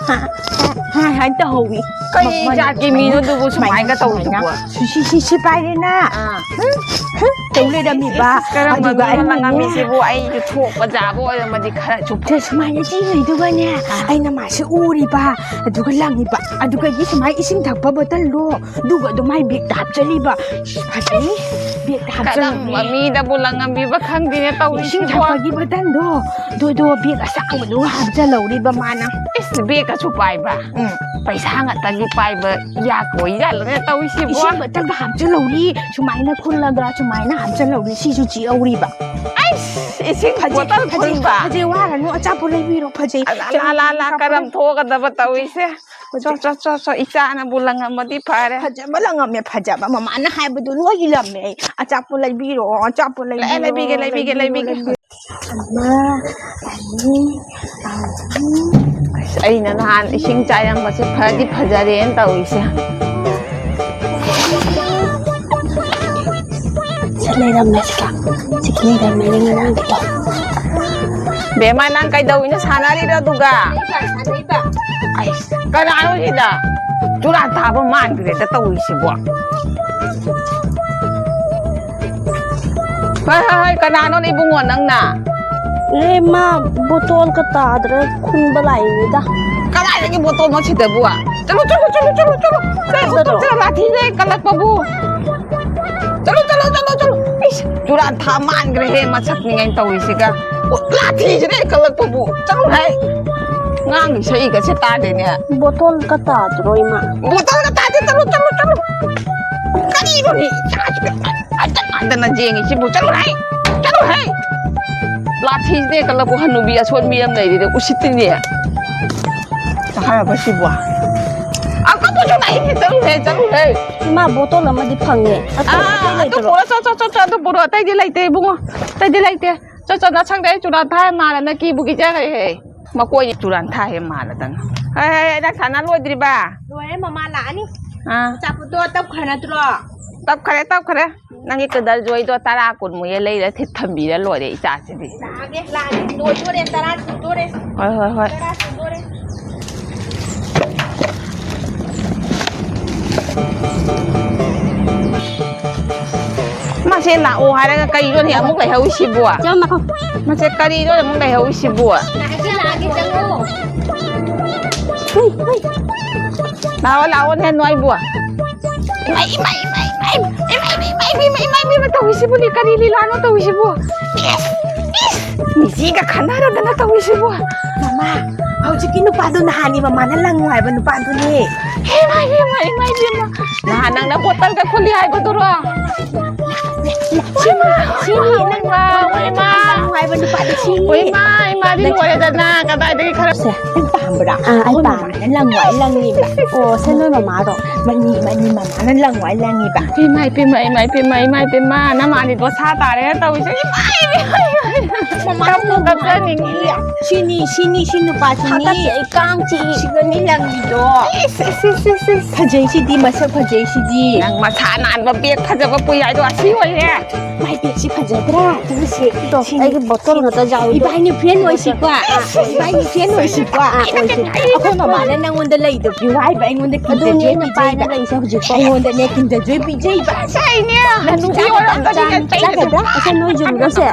ꯍꯥ, ꯍꯥ, ꯍꯥ, ꯍꯥꯏꯅ ꯇꯧꯍꯧꯋꯤ꯫ ꯀꯩ ꯃ-, ꯃ-, ꯖꯥꯠꯀꯤ ꯃꯤꯅꯣ ꯑꯗꯨꯕꯨ ꯁꯨꯃꯥꯏꯅ ꯁꯨꯃꯥꯏꯅ ꯇꯧꯔꯤꯗꯨꯕꯣ? ꯁꯨꯃꯥꯏꯅ꯫ ꯁꯤ, ꯁꯤ, ꯁꯤ, ꯁꯤ ꯄꯥꯏꯔꯦꯅ꯫ ꯑꯥ꯫ ꯍꯝ, ꯍꯝ, ꯇꯧ ꯂꯩꯔꯝꯃꯤꯕ꯫ ꯏꯁ, ꯏꯁ, ꯀꯔꯝꯕ ꯑꯗꯨꯒ ꯃꯤꯅꯣ ꯑꯩꯅꯅꯦ ꯂꯪꯉꯝꯃꯤꯁꯤꯕꯨ? ꯑꯩꯁꯨ ꯊꯣꯛꯄ ꯖꯥꯕ ꯑꯣꯏꯔꯝꯃꯗꯤ ꯈꯔꯁꯨ ꯁꯦ, ꯁꯨꯃꯥꯏꯅ ꯆꯤꯡꯉꯤꯗꯨꯒꯅꯦ, ꯑꯥ꯫ ꯑꯩꯅ ꯃꯥꯁꯦ ꯎꯔꯤꯕ, ꯑꯗꯨꯒ ꯂꯪꯉꯤꯕ, ꯑꯗꯨꯒ ꯑꯩꯒꯤ ꯁꯨꯃꯥꯏꯅ ꯏꯁꯤꯡ ꯊꯛꯄ ꯕꯣꯇꯜꯗꯣ, ꯑꯗꯨꯒ ꯑꯗꯨꯝ ꯃꯥꯏ ꯕꯦꯒꯇ ꯍꯥꯞꯆꯜꯂꯤꯕ꯫ ꯐꯖꯩ꯫ ꯕꯦꯒꯇ ꯀꯔꯝꯕ ꯍꯥꯞꯆꯜꯂꯝꯃꯦ꯫ ꯃꯤꯗꯕꯨ ꯂꯪꯉꯝꯕꯤꯕ ꯈꯪꯗꯦꯅꯦ ꯇꯧꯔꯤꯁꯤꯕꯣ꯫ ꯏꯁꯤꯡ ꯊꯛꯄꯒꯤ ꯕꯣꯇꯜꯗꯣ, ꯑꯗꯨꯗꯣ ꯕꯦꯒ ꯑꯁꯥꯡꯕꯗꯨꯒ ꯍꯥꯞꯆꯜꯍꯧꯔꯤꯕ ꯃꯥꯅ꯫ ꯏꯁ, ꯕꯦꯒꯀꯁꯨ ꯄꯥꯏꯕ? ꯎꯝ꯫ ꯄꯩꯁꯥ ꯉꯥꯛꯇꯒꯤ ꯄꯥꯏꯕ ꯌꯥꯛꯄ ꯑꯣꯏꯖꯥꯠꯂꯣꯅꯦ ꯇꯧꯔꯤꯁꯤꯕꯣ? ꯏꯁꯤꯡ ꯕꯣꯇꯜꯒ ꯍꯥꯞꯆꯜꯍꯧꯔꯤ꯫ ꯁꯨꯃꯥꯏꯅ ꯈꯨꯜꯂꯒ ꯁꯨꯃꯥꯏꯅ ꯍꯥꯞꯆꯜꯍꯧꯔꯤ꯫ ꯁꯤꯁꯨ ꯆꯤꯛꯍꯧꯔꯤꯕ꯫ ꯑꯩꯁ, ꯏꯁꯤꯡ ꯐꯖꯩ, ꯕꯣꯇꯜ ꯐꯖꯩ, ꯈꯨꯟꯕ? ꯐꯖꯩ, ꯋꯥꯔꯅꯨ, ꯑꯆꯥꯄꯣꯠ ꯂꯩꯕꯤꯔꯣ, ꯐꯖꯩ꯫ ꯑꯂꯥ, ꯑꯂꯥ, ꯑꯂꯥ, ꯑꯆꯥꯄꯣꯠ ꯀꯔꯝ ꯂꯩ- ꯊꯣꯛꯀꯗꯕ ꯇꯧꯔꯤꯁꯦ? ꯆꯣ, ꯆꯣ, ꯆꯣ, ꯆꯣ, ꯏꯆꯥꯅꯕꯨ ꯂꯪꯉꯝꯃꯗꯤ ꯐꯔꯦ꯫ ꯐꯖꯕ ꯂꯪꯉꯝꯃꯦ, ꯐꯖꯕ꯫ ꯃꯃꯥꯅ ꯍꯥꯏꯕꯗꯨ ꯂꯣꯏ ꯏꯜꯂꯝꯃꯦ ꯑꯩ꯫ ꯑꯆꯥꯄꯣꯠ ꯂꯩꯕꯤꯔꯣ, ꯑꯆꯥꯄꯣꯠ ꯂꯩꯕꯤꯔꯣ, ꯂꯩꯕꯤꯒꯦ, ꯂꯩꯕꯤꯒꯦ, ꯂꯩꯕꯤꯔꯣ, ꯂꯩꯕꯤꯒꯦ꯫ ꯂꯩꯕꯤꯔꯣ꯫ ꯑꯃ, ꯑꯅꯤ, ꯑꯍꯨꯝ꯫ ꯑꯁ, ꯑꯩꯅ ꯅꯍꯥꯟ ꯏꯁꯤꯡ ꯆꯥꯏꯔꯝꯕꯁꯦ ꯐꯗꯤ ꯐꯖꯔꯦꯅ ꯇꯧꯔꯤꯁꯦ꯫ ꯁꯤ ꯂꯩꯔꯝꯃꯦ ꯁꯤꯗ꯫ ꯁꯤ ꯂꯩꯔꯝꯃꯦꯅꯦ ꯉꯔꯥꯡꯒꯤꯗꯣ꯫ ꯕꯦꯝꯃ, ꯅꯪ ꯀꯩꯗꯧꯔꯤꯅꯣ? ꯁꯥꯟꯅꯔꯤꯔꯣ ꯑꯗꯨꯒ? ꯑꯩ, ꯀꯅꯥꯅꯣ ꯁꯤꯗ? ꯆꯨꯔꯥ ꯊꯥꯕ ꯃꯥꯟꯈ꯭ꯔꯦꯗ ꯇꯧꯔꯤꯁꯤꯕꯣ꯫ ꯍꯣꯏ, ꯍꯣꯏ, ꯍꯣꯏ, ꯀꯅꯥꯅꯣꯅꯦ ꯏꯕꯨꯡꯉꯣ ꯅꯪꯅ? ꯏꯃꯥ, ꯕꯣꯇꯣꯜꯒ ꯇꯥꯗ꯭ꯔꯦ, ꯈꯨꯟꯕ ꯂꯥꯛꯏꯅꯤꯗ꯫ ꯀꯗꯥꯏꯗꯒꯤ ꯕꯣꯇꯣꯜꯅꯣ ꯁꯤꯗꯕꯨ? ꯆꯠꯂꯨ, ꯆꯠꯂꯨ, ꯆꯠꯂꯨ, ꯆꯠꯂꯨ, ꯆꯠꯂꯨ꯫ ꯀꯩ ꯕꯣꯇꯣꯜ? ꯆꯠꯂꯨ, ꯂꯥꯊꯤꯅꯦ ꯀꯜꯂꯛꯄꯕꯨ꯫ ꯆꯠꯂꯣ, ꯆꯠꯂꯣ, ꯆꯠꯂꯣ, ꯆꯠꯂꯣ꯫ ꯏꯁ, ꯆꯨꯔꯥꯟ ꯊꯥ ꯃꯥꯟꯈ꯭ꯔꯦꯍꯦ, ꯃꯁꯛꯅꯤ ꯀꯥꯏꯅ ꯇꯧꯔꯤꯁꯤꯒ꯫ ꯑꯣ, ꯂꯥꯊꯤꯁꯤꯅ ꯍꯦꯛ ꯀꯜꯂꯛꯄꯕꯨ꯫ ꯆꯠꯂꯣ ꯍꯦ꯫ ꯉꯥꯡꯉꯤ ꯁꯛꯏꯒꯁꯦ ꯇꯥꯗꯦꯅꯦ꯫ ꯕꯣꯇꯜꯒ ꯇꯥꯗ꯭ꯔꯣ, ꯏꯃꯥ? ꯕꯣꯇꯜꯒ ꯇꯥꯗꯦ, ꯆꯠꯂꯣ, ꯆꯠꯂꯣ, ꯆꯠꯂꯣ꯫ ꯀꯔꯤꯅꯣꯅꯦ ꯏꯆꯥꯁꯤꯕꯨ? ꯍꯟꯖꯟ ꯍꯟꯖꯟꯅ ꯌꯦꯡꯉꯤꯁꯤꯕꯨ꯫ ꯆꯠꯂꯣ ꯍꯦ꯫ ꯆꯠꯂꯣ ꯍꯦ꯫ ꯂꯥꯊꯤꯁꯤꯅ ꯍꯦꯛ ꯀꯜꯂꯛꯄ ꯍꯅꯨꯕꯤ ꯑꯁꯣꯟꯕꯤ ꯑꯃ ꯂꯩꯔꯤꯗ ꯎꯁꯤꯠꯇꯤꯅꯦ꯫ ꯍꯥꯏꯔꯕ ꯁꯤꯕꯨ? ꯑꯀꯞꯄꯁꯨ ꯂꯩꯅꯦ, ꯆꯠꯂꯨꯍꯦ, ꯆꯠꯂꯨꯍꯦ꯫ ꯏꯃꯥ, ꯕꯣꯇꯜ ꯑꯃꯗꯤ ꯐꯪꯉꯦ꯫ ꯑꯇꯩ ꯑꯥ, ꯑꯇꯩ ꯑꯗꯨ ꯂꯩꯇ꯭ꯔꯣ? ꯄꯨꯔꯛꯑꯣ, ꯆꯣ, ꯆꯣ, ꯆꯣ, ꯆꯣ, ꯑꯗꯨ ꯄꯨꯔꯛꯑꯣ, ꯑꯇꯩꯗꯤ ꯂꯩꯇꯦ ꯏꯕꯨꯡꯉꯣ, ꯑꯇꯩꯗꯤ ꯂꯩꯇꯦ꯫ ꯆꯣ, ꯆꯣ, ꯅꯁꯪꯗ ꯑꯩ ꯆꯨꯔꯥ ꯊꯥꯏ ꯃꯥꯜꯂꯅ ꯀꯤꯕꯨ ꯀꯤꯖꯈ꯭ꯔꯦꯍꯦ꯫ ꯃꯀꯣꯏ ꯆꯨꯔꯥꯟ ꯊꯥꯍꯦ ꯃꯥꯜꯂꯗꯅ꯫ ꯍꯦ, ꯍꯦ, ꯍꯦ, ꯅꯪ ꯁꯥꯟꯅ ꯂꯣꯏꯗ꯭ꯔꯤꯕ? ꯂꯣꯏꯔꯦ, ꯃꯃꯥ ꯂꯥꯛꯑꯅꯤ꯫ ꯑꯥ꯫ ꯑꯆꯥꯄꯣꯠꯇꯣ ꯇꯞꯈ꯭ꯔ ꯅꯠꯇ꯭ꯔꯣ? ꯇꯞꯈ꯭ꯔꯦ, ꯇꯞꯈ꯭ꯔꯦ꯫ ꯅꯪꯒꯤ ꯀꯗꯔ ꯖꯣꯏꯗꯣ ꯇꯔꯥ ꯀꯨꯟꯃꯨꯛ ꯍꯦꯛ ꯂꯩꯔ ꯊꯤꯠ ꯊꯝꯕꯤꯔ ꯂꯣꯏꯔꯦ ꯏꯆꯥꯁꯤꯗꯤ꯫ ꯂꯥꯛꯑꯒꯦ, ꯂꯥꯛꯑꯒꯦ꯫ ꯂꯣꯏꯗꯣꯔꯦ, ꯇꯔꯥ ꯁꯨꯗꯣꯔꯦ꯫ ꯍꯣꯏ, ꯍꯣꯏ, ꯍꯣꯏ꯫ ꯇꯔꯥ ꯁꯨꯗꯣꯔꯦ꯫ ꯃꯁꯦ ꯂꯥꯛꯑꯣ ꯍꯥꯏꯔꯒ ꯀꯔꯤꯅꯣꯅꯦ ꯑꯃꯨꯛ ꯂꯩꯍꯧꯔꯤꯁꯤꯕꯣ? ꯆꯪꯉꯛꯈꯣ꯫ ꯃꯁꯦ ꯀꯔꯤꯅꯣ ꯑꯃꯨꯛ ꯂꯩꯍꯧꯔꯤꯁꯤꯕꯣ? ꯂꯥꯛꯑꯒꯦ, ꯂꯥꯛꯑꯒꯦ, ꯆꯪꯉꯣ꯫ ꯍꯨꯏ, ꯍꯨꯏ꯫ ꯂꯥꯛꯑꯣ, ꯂꯥꯛꯑꯣꯅꯦ ꯅꯣꯏꯕꯨ꯫ ꯏꯃꯥꯏ, ꯏꯃꯥꯏ, ꯏꯃꯥꯏ, ꯏꯃꯥꯏ, ꯏꯃꯥꯏ, ꯏꯃꯥꯏ, ꯏꯃꯥꯏ, ꯏꯃꯥꯏ, ꯏꯃꯥꯏ, ꯏꯃꯥꯏ, ꯇꯧꯔꯤꯁꯤꯕꯨꯅꯦ, ꯀꯔꯤ ꯂꯤꯂꯥꯅꯣ ꯇꯧꯔꯤꯁꯤꯕꯨ? ꯏꯁ, ꯏꯁ, ꯃꯤꯆꯤꯒ ꯈꯟꯅꯔꯗꯅ ꯇꯧꯔꯤꯁꯤꯕꯨ? ꯃꯃꯥ, ꯍꯧꯖꯤꯛꯀꯤ ꯅꯨꯄꯥꯗꯣ ꯅꯍꯥꯟꯒꯤ ꯃꯃꯥꯅ ꯂꯪꯉꯨ ꯍꯥꯏꯕ ꯅꯨꯄꯥꯗꯨꯅꯦ꯫ ꯏꯃꯥꯏ, ꯏꯃꯥꯏ, ꯏꯃꯥꯏ, ꯏꯃꯥꯏ, ꯅꯍꯥꯟ ꯅꯪꯅ ꯕꯣꯇꯜꯒ ꯈꯨꯜꯂꯤ ꯍꯥꯏꯕꯗꯨꯔꯣ? ꯁꯤꯅꯤ, ꯁꯤꯅꯤ, ꯅꯪ ꯍꯣꯏ, ꯃꯥ꯫ ꯍꯥꯏꯕ ꯅꯨꯄꯥꯗꯣ ꯁꯤꯅꯤ꯫ ꯍꯣꯏ, ꯃꯥ, ꯏꯃꯥꯗꯤ ꯂꯣꯏꯔꯦꯗꯅ, ꯀꯗꯥꯏꯗꯒꯤ ꯈꯔ ꯁꯦ, ꯅꯪ ꯄꯥꯝꯕ꯭ꯔꯥ? ꯑꯥ, ꯑꯩ ꯄꯥꯝꯃꯦ꯫ ꯂꯪ ꯋꯥꯏ ꯂꯪꯉꯤꯕ꯫ ꯑꯣ, ꯁꯦ, ꯅꯣꯏ ꯃꯃꯥꯔꯣ? ꯃꯅꯤ, ꯃꯅꯤ, ꯃꯃꯥꯅ ꯂꯪ ꯋꯥꯏ ꯂꯪꯉꯤꯕ꯫ ꯏꯃꯥꯏ ꯄꯦꯝꯃ, ꯏꯃꯥꯏ ꯄꯦꯝꯃ, ꯏꯃꯥꯏ ꯄꯦꯝꯃ, ꯅꯃꯥꯗꯤ ꯗꯣꯁꯥ ꯇꯥꯔꯦ ꯇꯧꯔꯤꯁꯦ꯫ ꯏꯃꯥꯏ, ꯏꯃꯥꯏ, ꯏꯃꯥꯏ꯫ ꯃꯃꯥ ꯀꯞꯄꯨ ꯂꯪ ꯀꯞꯆꯅꯤꯡꯉꯤ꯫ ꯁꯤꯅꯤ, ꯁꯤꯅꯤ, ꯁꯤ ꯅꯨꯄꯥꯁꯤꯅꯤ꯫ ꯍꯥꯀꯠꯆꯩ, ꯀꯥꯡ ꯆꯤꯛꯏ꯫ ꯁꯤꯒꯅꯤ ꯂꯪꯉꯤꯗꯣ꯫ ꯏꯁ, ꯏꯁ, ꯏꯁ, ꯏꯁ, ꯏꯁ꯫ ꯐꯖꯩꯁꯤꯗꯤ, ꯃꯁꯛ ꯐꯖꯩꯁꯤꯗꯤ꯫ ꯅꯪ ꯃꯁꯥ ꯅꯥꯟꯕ ꯕꯦꯒ ꯐꯖꯕ ꯄꯨꯏ ꯍꯥꯏꯗꯣ ꯑꯁꯤ ꯑꯣꯏ ꯃꯥꯏ ꯕꯦꯒꯁꯤ ꯐꯖꯗ꯭ꯔꯥ? ꯇꯨꯁꯦ꯫ ꯑꯩꯒꯤ ꯕꯣꯇꯜ ꯉꯥꯛꯇ ꯌꯥꯎꯏꯗꯣ꯫ ꯏꯕꯥꯏꯅꯤ ꯐ꯭ꯔꯦꯟ ꯑꯣꯏꯁꯤꯀꯣ꯫ ꯏꯕꯥꯏꯅꯤ ꯐ꯭ꯔꯦꯟ ꯑꯣꯏꯁꯤꯀꯣ꯫ ꯑꯩꯈꯣꯏ ꯃꯃꯥꯅ ꯅꯪꯉꯣꯟꯗ ꯂꯩꯗꯣ ꯄꯤꯌꯨ ꯍꯥꯏꯕ ꯑꯩꯉꯣꯟꯗ ꯑꯗꯨꯅꯦ ꯑꯩꯅ ꯄꯥꯏꯅ ꯂꯩꯁꯦ ꯍꯧꯖꯤꯛꯐꯥꯎ꯫ ꯑꯩꯉꯣꯟꯗꯅꯦ ꯀꯤꯟꯗ ꯖꯣꯏ ꯄꯤꯖꯩꯕ꯫ ꯑꯁ, ꯑꯩꯅꯦ ꯍꯅꯨꯕꯤ ꯑꯣꯏꯔꯝꯗ꯭ꯔꯗꯤ ꯆꯥꯒꯗ꯭ꯔꯥ? ꯑꯁ, ꯅꯣꯏ ꯌꯨꯝꯗꯁꯦ꯫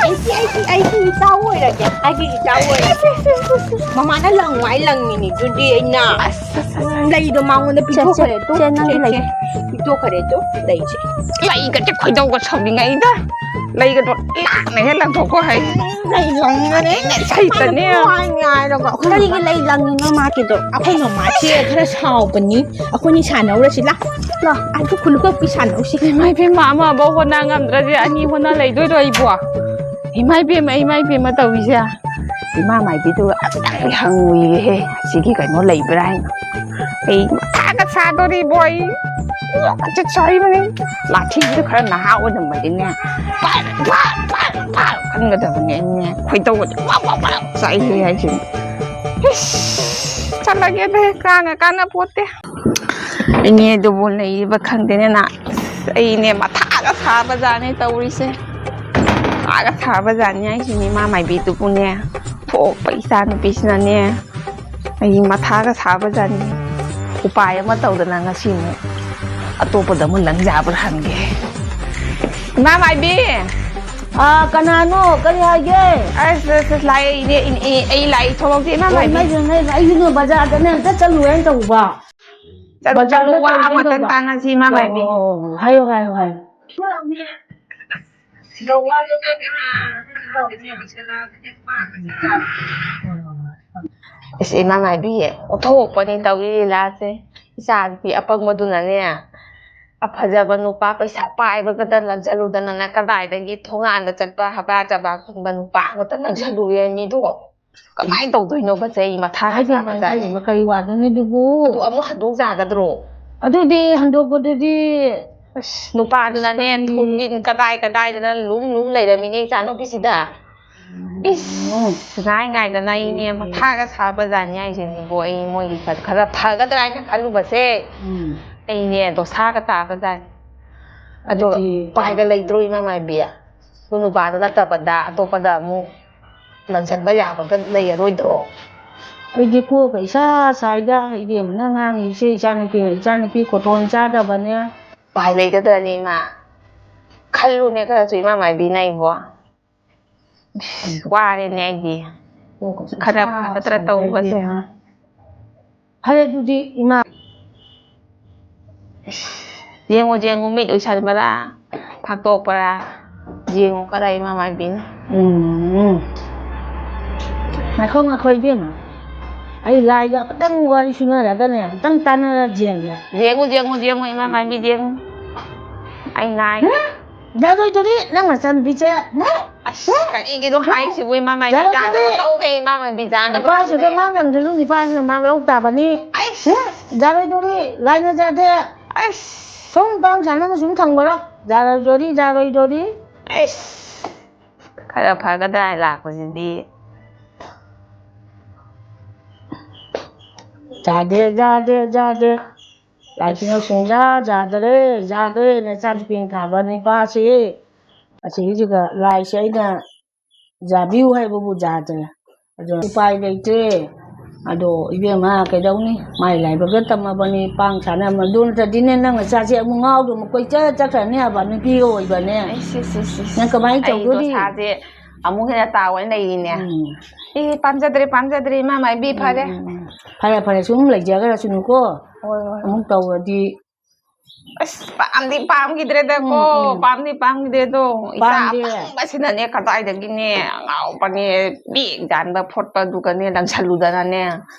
ꯑꯩꯗꯤ, ꯑꯩꯗꯤ, ꯑꯩꯗꯤ ꯏꯇꯥꯎ ꯑꯣꯏꯔꯒꯦ꯫ ꯑꯩꯗꯤ ꯏꯇꯥꯎ ꯑꯣꯏꯔꯒꯦ꯫ ꯃꯃꯥꯅ ꯂꯪꯉꯨ ꯍꯥꯏ ꯂꯪꯉꯤꯅꯤ ꯑꯗꯨꯗꯤ ꯑꯩꯅ꯫ ꯑꯁ, ꯑꯁ, ꯑꯁ꯫ ꯂꯩꯗꯣ ꯃꯉꯣꯟꯗ ꯁꯦ, ꯁꯦ, ꯄꯤꯊꯣꯛꯈ꯭ꯔꯦ ꯇꯨ꯫ ꯁꯦ, ꯅꯪꯒꯤ ꯂꯩ꯫ ꯄꯤꯊꯣꯛꯈ꯭ꯔꯦ ꯇꯨ ꯂꯩꯁꯦ꯫ ꯂꯩꯒꯁꯦ ꯈꯣꯏꯗꯧꯒ ꯁꯥꯎꯅꯤꯡꯉꯛꯏꯗ꯫ ꯂꯩꯒꯗꯣ ꯂꯥꯛꯅ ꯍꯦꯛ ꯂꯪꯊꯣꯛꯀꯣ ꯍꯥꯏ꯫ ꯂꯩ ꯂꯪꯉꯤꯅꯅꯦ꯫ ꯁꯩꯇꯅꯦ꯫ ꯉꯥꯏꯔꯒ ꯑꯩꯈꯣꯏ ꯀꯔꯤꯒꯤ ꯂꯩ ꯂꯪꯉꯤꯅꯣ ꯃꯥꯒꯤꯗꯣ? ꯑꯩꯈꯣꯏ ꯃꯃꯥꯁꯦ ꯈꯔ ꯁꯥꯎꯕꯅꯤ꯫ ꯑꯩꯈꯣꯏꯅꯤ ꯁꯥꯟꯅꯧꯔꯁꯤ꯫ ꯂꯥ, ꯂꯥ, ꯑꯗꯨ ꯈꯨꯂꯨꯀꯛꯄꯤ ꯁꯥꯟꯅꯧꯁꯤ꯫ ꯏꯃꯥ ꯏꯕꯦꯝꯃ, ꯑꯃꯐꯥꯎ ꯍꯣꯠꯅ ꯉꯝꯗ꯭ꯔꯗꯤ ꯑꯅꯤ ꯍꯣꯠꯅ ꯂꯩꯗꯣꯏꯔꯣ ꯑꯩꯕꯣ? ꯏꯃꯥ ꯏꯕꯦꯝꯃ, ꯏꯃꯥ ꯏꯕꯦꯝꯃ ꯇꯧꯔꯤꯁꯦ꯫ ꯏꯃꯥ ꯃꯥꯏꯕꯤꯗꯨꯒ ꯑꯝꯇꯪꯗꯤ ꯍꯪꯉꯨꯏꯒꯦꯍꯦ, ꯁꯤꯒꯤ ꯀꯩꯅꯣ ꯂꯩꯕ꯭ꯔꯥ ꯍꯥꯏꯅ꯫ ꯑꯩ ꯃꯊꯥꯒ ꯁꯥꯗꯣꯔꯤꯕꯣ ꯑꯩ꯫ ꯅꯣꯛꯀ ꯆꯠꯆꯔꯤꯕꯅꯤ꯫ ꯂꯥꯊꯤꯁꯤꯗ ꯈꯔ ꯅꯍꯥ ꯑꯣꯏꯔꯝꯃꯗꯤꯅꯦ, ꯄꯥꯛ, ꯄꯥꯛ, ꯄꯥꯛ, ꯄꯥꯛ ꯀꯟꯒꯗꯕꯅꯦ ꯑꯩꯅꯦ꯫ ꯈꯣꯏꯗꯧꯒꯁꯦ ꯋꯥ, ꯋꯥ, ꯋꯥ ꯆꯥꯏꯍꯦ ꯍꯥꯏꯁꯤꯅꯤ꯫ ꯏꯁ, ꯆꯠꯂꯒꯦꯗ, ꯀꯥꯟꯅ ꯀꯥꯟꯅ ꯄꯣꯠꯇꯦ꯫ ꯏꯅꯦ ꯑꯗꯨꯕꯨ ꯂꯩꯔꯤꯕ ꯈꯪꯗꯦꯅꯦ ꯅ꯫ ꯑꯩꯅꯦ ꯃꯊꯥꯒ ꯁꯥꯕꯖꯥꯠꯅꯦ ꯇꯧꯔꯤꯁꯦ꯫ ꯃꯊꯥꯒ ꯁꯥꯕꯖꯥꯠꯅꯤ ꯍꯥꯏꯁꯤꯅꯤ ꯏꯃꯥ ꯃꯥꯏꯕꯤꯗꯨꯕꯨꯅꯦ꯫ ꯊꯣꯛꯄ ꯏꯆꯥ ꯅꯨꯄꯤꯁꯤꯅꯅꯦ꯫ ꯑꯩ ꯃꯊꯥꯒ ꯁꯥꯕꯖꯥꯠꯅꯤ꯫ ꯎꯄꯥꯏ ꯑꯃ ꯇꯧꯗꯅ ꯉꯁꯤ ꯑꯃꯨꯛ ꯑꯇꯣꯞꯄꯗ ꯑꯃꯨꯛ ꯂꯪꯖꯥꯕ꯭ꯔꯥ ꯍꯪꯒꯦ꯫ ꯏꯃꯥ ꯃꯥꯏꯕꯤ! ꯑꯥ, ꯀꯅꯥꯅꯣ? ꯀꯔꯤ ꯍꯥꯏꯒꯦ? ꯑꯁ, ꯑꯁ, ꯑꯁ, ꯂꯥꯛꯑꯦ, ꯏꯅꯦ, ꯏꯅꯦ, ꯑꯩ ꯂꯥꯛꯑꯦ, ꯊꯣꯛꯂꯛꯇꯦ, ꯏꯃꯥ ꯃꯥꯏꯕꯤ꯫ ꯏꯃꯥꯏ ꯄꯦꯝꯃ, ꯑꯩꯁꯨꯅꯦ ꯕꯖꯥꯔꯗꯅꯦ ꯑꯝꯇ ꯆꯠꯂꯨꯒꯦꯅ ꯇꯧꯕ꯫ ꯆꯠꯂꯨ, ꯆꯠꯂꯨ, ꯕꯖꯥꯔꯗ ꯋꯥ ꯀꯩꯅꯣ ꯑꯃꯇꯪ ꯇꯧꯕ꯫ ꯇꯥꯟꯅꯁꯤ, ꯏꯃꯥ ꯃꯥꯏꯕꯤ꯫ ꯑꯣ, ꯑꯣ, ꯑꯣ, ꯍꯥꯏꯌꯣ, ꯍꯥꯏꯌꯣ, ꯍꯥꯏꯌꯣ꯫ ꯏꯁ, ꯏꯃꯥ ꯃꯥꯏꯕꯤ, ꯑꯣꯟꯊꯣꯛꯄꯅꯤ ꯇꯧꯔꯤ ꯂꯤꯂꯥꯁꯦ꯫ ꯏꯆꯥ ꯅꯨꯄꯤ ꯑꯄꯪꯕꯗꯨꯅꯅꯦ, ꯑꯐꯖꯕ ꯅꯨꯄꯥ ꯄꯩꯁꯥ ꯄꯥꯏꯕꯒꯗ ꯂꯛꯆꯔꯨꯗꯅꯅꯦ, ꯀꯗꯥꯏꯗꯒꯤ ꯊꯣꯡꯒꯥꯟꯗ ꯆꯠꯄ ꯍꯕꯥ ꯆꯕꯥ ꯈꯪꯕ ꯅꯨꯄꯥ ꯑꯃꯇ ꯂꯛꯆꯔꯨꯔꯦ ꯃꯤꯗꯣ꯫ ꯀꯃꯥꯏꯅ ꯇꯧꯗꯣꯏꯅꯣꯕꯁꯦ ꯑꯩ ꯃꯊꯥ ꯍꯥꯏꯕ ꯁꯥꯕꯖꯥꯠꯅꯤ꯫ ꯍꯥꯏꯕ ꯀꯔꯤ ꯋꯥꯅꯣꯅꯦ ꯑꯗꯨꯕꯨ? ꯑꯗꯨ ꯑꯃꯨꯛ ꯍꯟꯗꯣꯛ ꯌꯥꯒꯗ꯭ꯔꯣ? ꯑꯗꯨꯗꯤ ꯍꯟꯗꯣꯛꯄꯗꯨꯗꯤ ꯑꯁ, ꯅꯨꯄꯥꯗꯨꯅꯅꯦ ꯀꯔꯤ? ꯊꯣꯡꯖꯤꯟ ꯀꯗꯥꯏ ꯀꯗꯥꯏꯗꯅ ꯂꯨꯝ ꯂꯨꯝ ꯂꯩꯔꯝꯃꯤꯅꯦ ꯏꯆꯥꯅꯨꯄꯤꯁꯤꯗ꯫ ꯏꯁ, ꯎꯝ꯫ ꯉꯥꯏ ꯉꯥꯏꯗꯅ ꯑꯩꯅꯦ ꯃꯊꯥꯒ ꯁꯥꯕꯖꯥꯠꯅꯤ ꯍꯥꯏꯁꯤꯅꯤꯕꯣ꯫ ꯑꯩ ꯃꯣꯏꯒꯤ ꯈꯔ, ꯈꯔ ꯐꯒꯗ꯭ꯔꯥ ꯍꯥꯏꯅ ꯈꯜꯂꯨꯕꯁꯦ ꯎꯝ꯫ ꯑꯩꯅꯦ ꯗꯣꯁꯥꯒ ꯇꯥꯕꯖꯥꯠꯅꯤ꯫ ꯑꯗꯣ ꯑꯗꯨꯗꯤ ꯎꯄꯥꯏꯒ ꯂꯩꯇ꯭ꯔꯣ, ꯏꯃꯥ ꯃꯥꯏꯕꯤ? ꯑꯗꯨ ꯅꯨꯄꯥꯗꯣ ꯅꯠꯇꯕꯗ ꯑꯇꯣꯞꯄꯗ ꯑꯃꯨꯛ ꯂꯪꯁꯟꯕ ꯌꯥꯕꯒ ꯂꯩꯔꯔꯣꯏꯗ꯭ꯔꯣ? ꯑꯩꯗꯤ ꯀꯣꯛꯀ ꯏꯁꯥ ꯁꯥꯏꯗ, ꯏꯕꯦꯝꯃꯅ ꯉꯥꯡꯉꯤꯁꯦ, ꯏꯆꯥꯅꯨꯄꯤ, ꯏꯆꯥꯅꯨꯄꯤ ꯈꯣꯇꯣꯟ ꯆꯥꯗꯕꯅꯦ꯫ ꯎꯄꯥꯏ ꯂꯩꯒꯗ꯭ꯔꯅꯦ, ꯏꯃꯥ? ꯈꯜꯂꯨꯅꯦ ꯈꯔꯁꯨ, ꯏꯃꯥ ꯃꯥꯏꯕꯤꯅ ꯑꯩꯕꯣ꯫ ꯏꯁ, ꯋꯥꯔꯦꯅꯦ ꯑꯩꯗꯤ꯫ ꯀꯣꯛꯀ ꯈꯔ ꯏꯁꯥ ꯐꯒꯗ꯭ꯔꯥ ꯁꯥꯏꯗ, ꯇꯧꯕꯁꯦ꯫ ꯏꯕꯦꯝꯃ꯫ ꯐꯔꯦ ꯑꯗꯨꯗꯤ, ꯏꯃꯥ꯫ ꯌꯦꯡꯉꯨ, ꯌꯦꯡꯉꯨ, ꯃꯤꯠ ꯎꯏꯁꯟꯕꯔꯥ, ꯐꯥꯛꯇꯣꯛꯄꯔꯥ? ꯌꯦꯡꯉꯨ ꯈꯔ, ꯏꯃꯥ ꯃꯥꯏꯕꯤꯅ꯫ ꯎꯝ, ꯎꯝ꯫ ꯉꯥꯏꯈꯣ, ꯉꯥꯏꯈꯣ, ꯏꯕꯦꯝꯃ꯫ ꯑꯩ ꯂꯥꯏꯒ ꯑꯃꯇꯪ ꯋꯥꯔꯤ ꯁꯨꯅꯔꯒꯅꯦ, ꯑꯃꯇꯪ ꯇꯥꯟꯅꯔ ꯌꯦꯡꯒꯦ꯫ ꯌꯦꯡꯉꯨ, ꯌꯦꯡꯉꯨ, ꯌꯦꯡꯉꯨ, ꯏꯃꯥ ꯃꯥꯏꯕꯤ, ꯌꯦꯡꯉꯨ꯫ ꯑꯩ ꯅꯥꯏ꯫ ꯍꯨꯝ? ꯌꯥꯔꯣꯏꯗꯧꯔꯤ, ꯅꯪ ꯅꯆꯥꯅꯨꯄꯤꯁꯦ꯫ ꯑꯁ, ꯀꯔꯤꯒꯤꯅꯣ ꯍꯥꯏꯁꯤꯕꯨ, ꯏꯃꯥ ꯃꯥꯏꯕꯤ? ꯌꯥꯔꯣꯏꯗꯧꯔꯤ꯫ ꯇꯧꯔꯦ, ꯏꯃꯥ ꯃꯥꯏꯕꯤ, ꯆꯥꯅꯕ ꯅꯨꯄꯥꯁꯤꯗ ꯇꯧꯔꯦ꯫ ꯃꯥ ꯉꯝꯗ꯭ꯔꯁꯨ ꯅꯨꯄꯥꯁꯤꯅ ꯃꯥ ꯂꯧ ꯇꯥꯕꯅꯤ꯫ ꯑꯩꯁ꯫ ꯍꯨꯝ? ꯌꯥꯔꯣꯏꯗꯧꯔꯤ, ꯂꯥꯏꯅ ꯌꯥꯗꯦ꯫ ꯑꯩꯁ꯫ ꯁꯨꯝ ꯄꯥꯝ ꯁꯥꯟꯅꯅ ꯁꯨꯝ ꯊꯝꯈ꯭ꯔꯣ꯫ ꯌꯥꯔꯣꯏꯗꯧꯔꯤ, ꯌꯥꯔꯣꯏꯗꯧꯔꯤ꯫ ꯑꯩꯁ꯫ ꯈꯔ ꯐꯒꯗ꯭ꯔꯥ ꯍꯥꯏ ꯂꯥꯛꯄꯁꯤꯗꯤ꯫ ꯌꯥꯗꯦ, ꯌꯥꯗꯦ, ꯌꯥꯗꯦ꯫ ꯂꯥꯏꯁꯤꯅ ꯁꯨꯡꯌꯥ ꯌꯥꯗꯔꯦ, ꯌꯥꯗ꯭ꯔꯦ, ꯅꯆꯥꯅꯨꯄꯤ ꯊꯥꯕ ꯅꯤꯄꯥꯁꯤ꯫ ꯑꯁꯤꯒꯤꯁꯤꯒ ꯂꯥꯏꯁꯦ ꯑꯩꯅ ꯌꯥꯕꯤꯌꯨ ꯍꯥꯏꯕꯕꯨ ꯌꯥꯗ꯭ꯔꯦ꯫ ꯑꯗꯣ ꯎꯄꯥꯏ ꯂꯩꯇꯦ꯫ ꯑꯗꯣ ꯏꯕꯦꯝꯃ, ꯀꯩꯗꯧꯅꯤ? ꯃꯥꯏ ꯂꯥꯏꯕꯛꯇ ꯇꯝꯃꯕꯅꯤ, ꯄꯥꯡ ꯁꯥꯟꯅ ꯑꯗꯨ ꯅꯠꯇ꯭ꯔꯗꯤꯅꯦ, ꯅꯪ ꯅꯆꯥꯁꯦ ꯑꯃꯨꯛ ꯉꯥꯎꯗꯣ ꯑꯃꯨꯛ ꯀꯣꯏꯆꯠ ꯆꯠꯈ꯭ꯔꯅꯤ ꯍꯥꯏꯕ, ꯅꯨꯄꯤꯒ ꯑꯣꯏꯕꯅꯦ꯫ ꯑꯩꯁ, ꯏꯁ, ꯏꯁ, ꯏꯁ꯫ ꯅꯪ ꯀꯃꯥꯏꯅ ꯑꯩ ꯇꯧꯗꯣꯔꯤ? ꯗꯣꯁꯥꯁꯦ ꯑꯃꯨꯛ ꯍꯦꯟꯅ ꯇꯥꯎꯑꯣꯅ ꯂꯩꯔꯤꯅꯦ꯫ ꯎꯝ꯫ ꯑꯦ, ꯄꯥꯝꯖꯗ꯭ꯔꯦ, ꯄꯥꯝꯖꯗ꯭ꯔꯦ, ꯏꯃꯥ ꯃꯥꯏꯕꯤ, ꯐꯔꯦ꯫ ꯎꯝ, ꯎꯝ, ꯎꯝ꯫ ꯐꯔꯦ, ꯐꯔꯦ, ꯁꯨꯝ ꯂꯩꯖꯈ꯭ꯔꯁꯅꯨꯀꯣ꯫ ꯍꯣꯏ, ꯍꯣꯏ, ꯍꯣꯏ꯫ ꯑꯃꯨꯛ ꯇꯧꯔꯗꯤ꯫ ꯑꯁ, ꯄꯥꯝꯗꯤ ꯄꯥꯝꯈꯤꯗ꯭ꯔꯦꯗꯀꯣ, ꯎꯝ, ꯎꯝ꯫ ꯄꯥꯝꯗꯤ ꯄꯥꯝꯈꯤꯗ꯭ꯔꯦꯗꯣ꯫ ꯏꯆꯥ ꯄꯥꯝꯗꯦ꯫ ꯑꯄꯪꯕꯁꯤꯅꯅꯦ, ꯀꯗꯥꯏꯗꯒꯤꯅꯦ, ꯑꯉꯥꯎꯕꯅꯦ, ꯕꯦꯛ ꯌꯥꯟꯕ ꯈꯣꯠꯄꯗꯨꯒꯅꯦ, ꯂꯪꯁꯜꯂꯨꯗꯅꯅꯦ꯫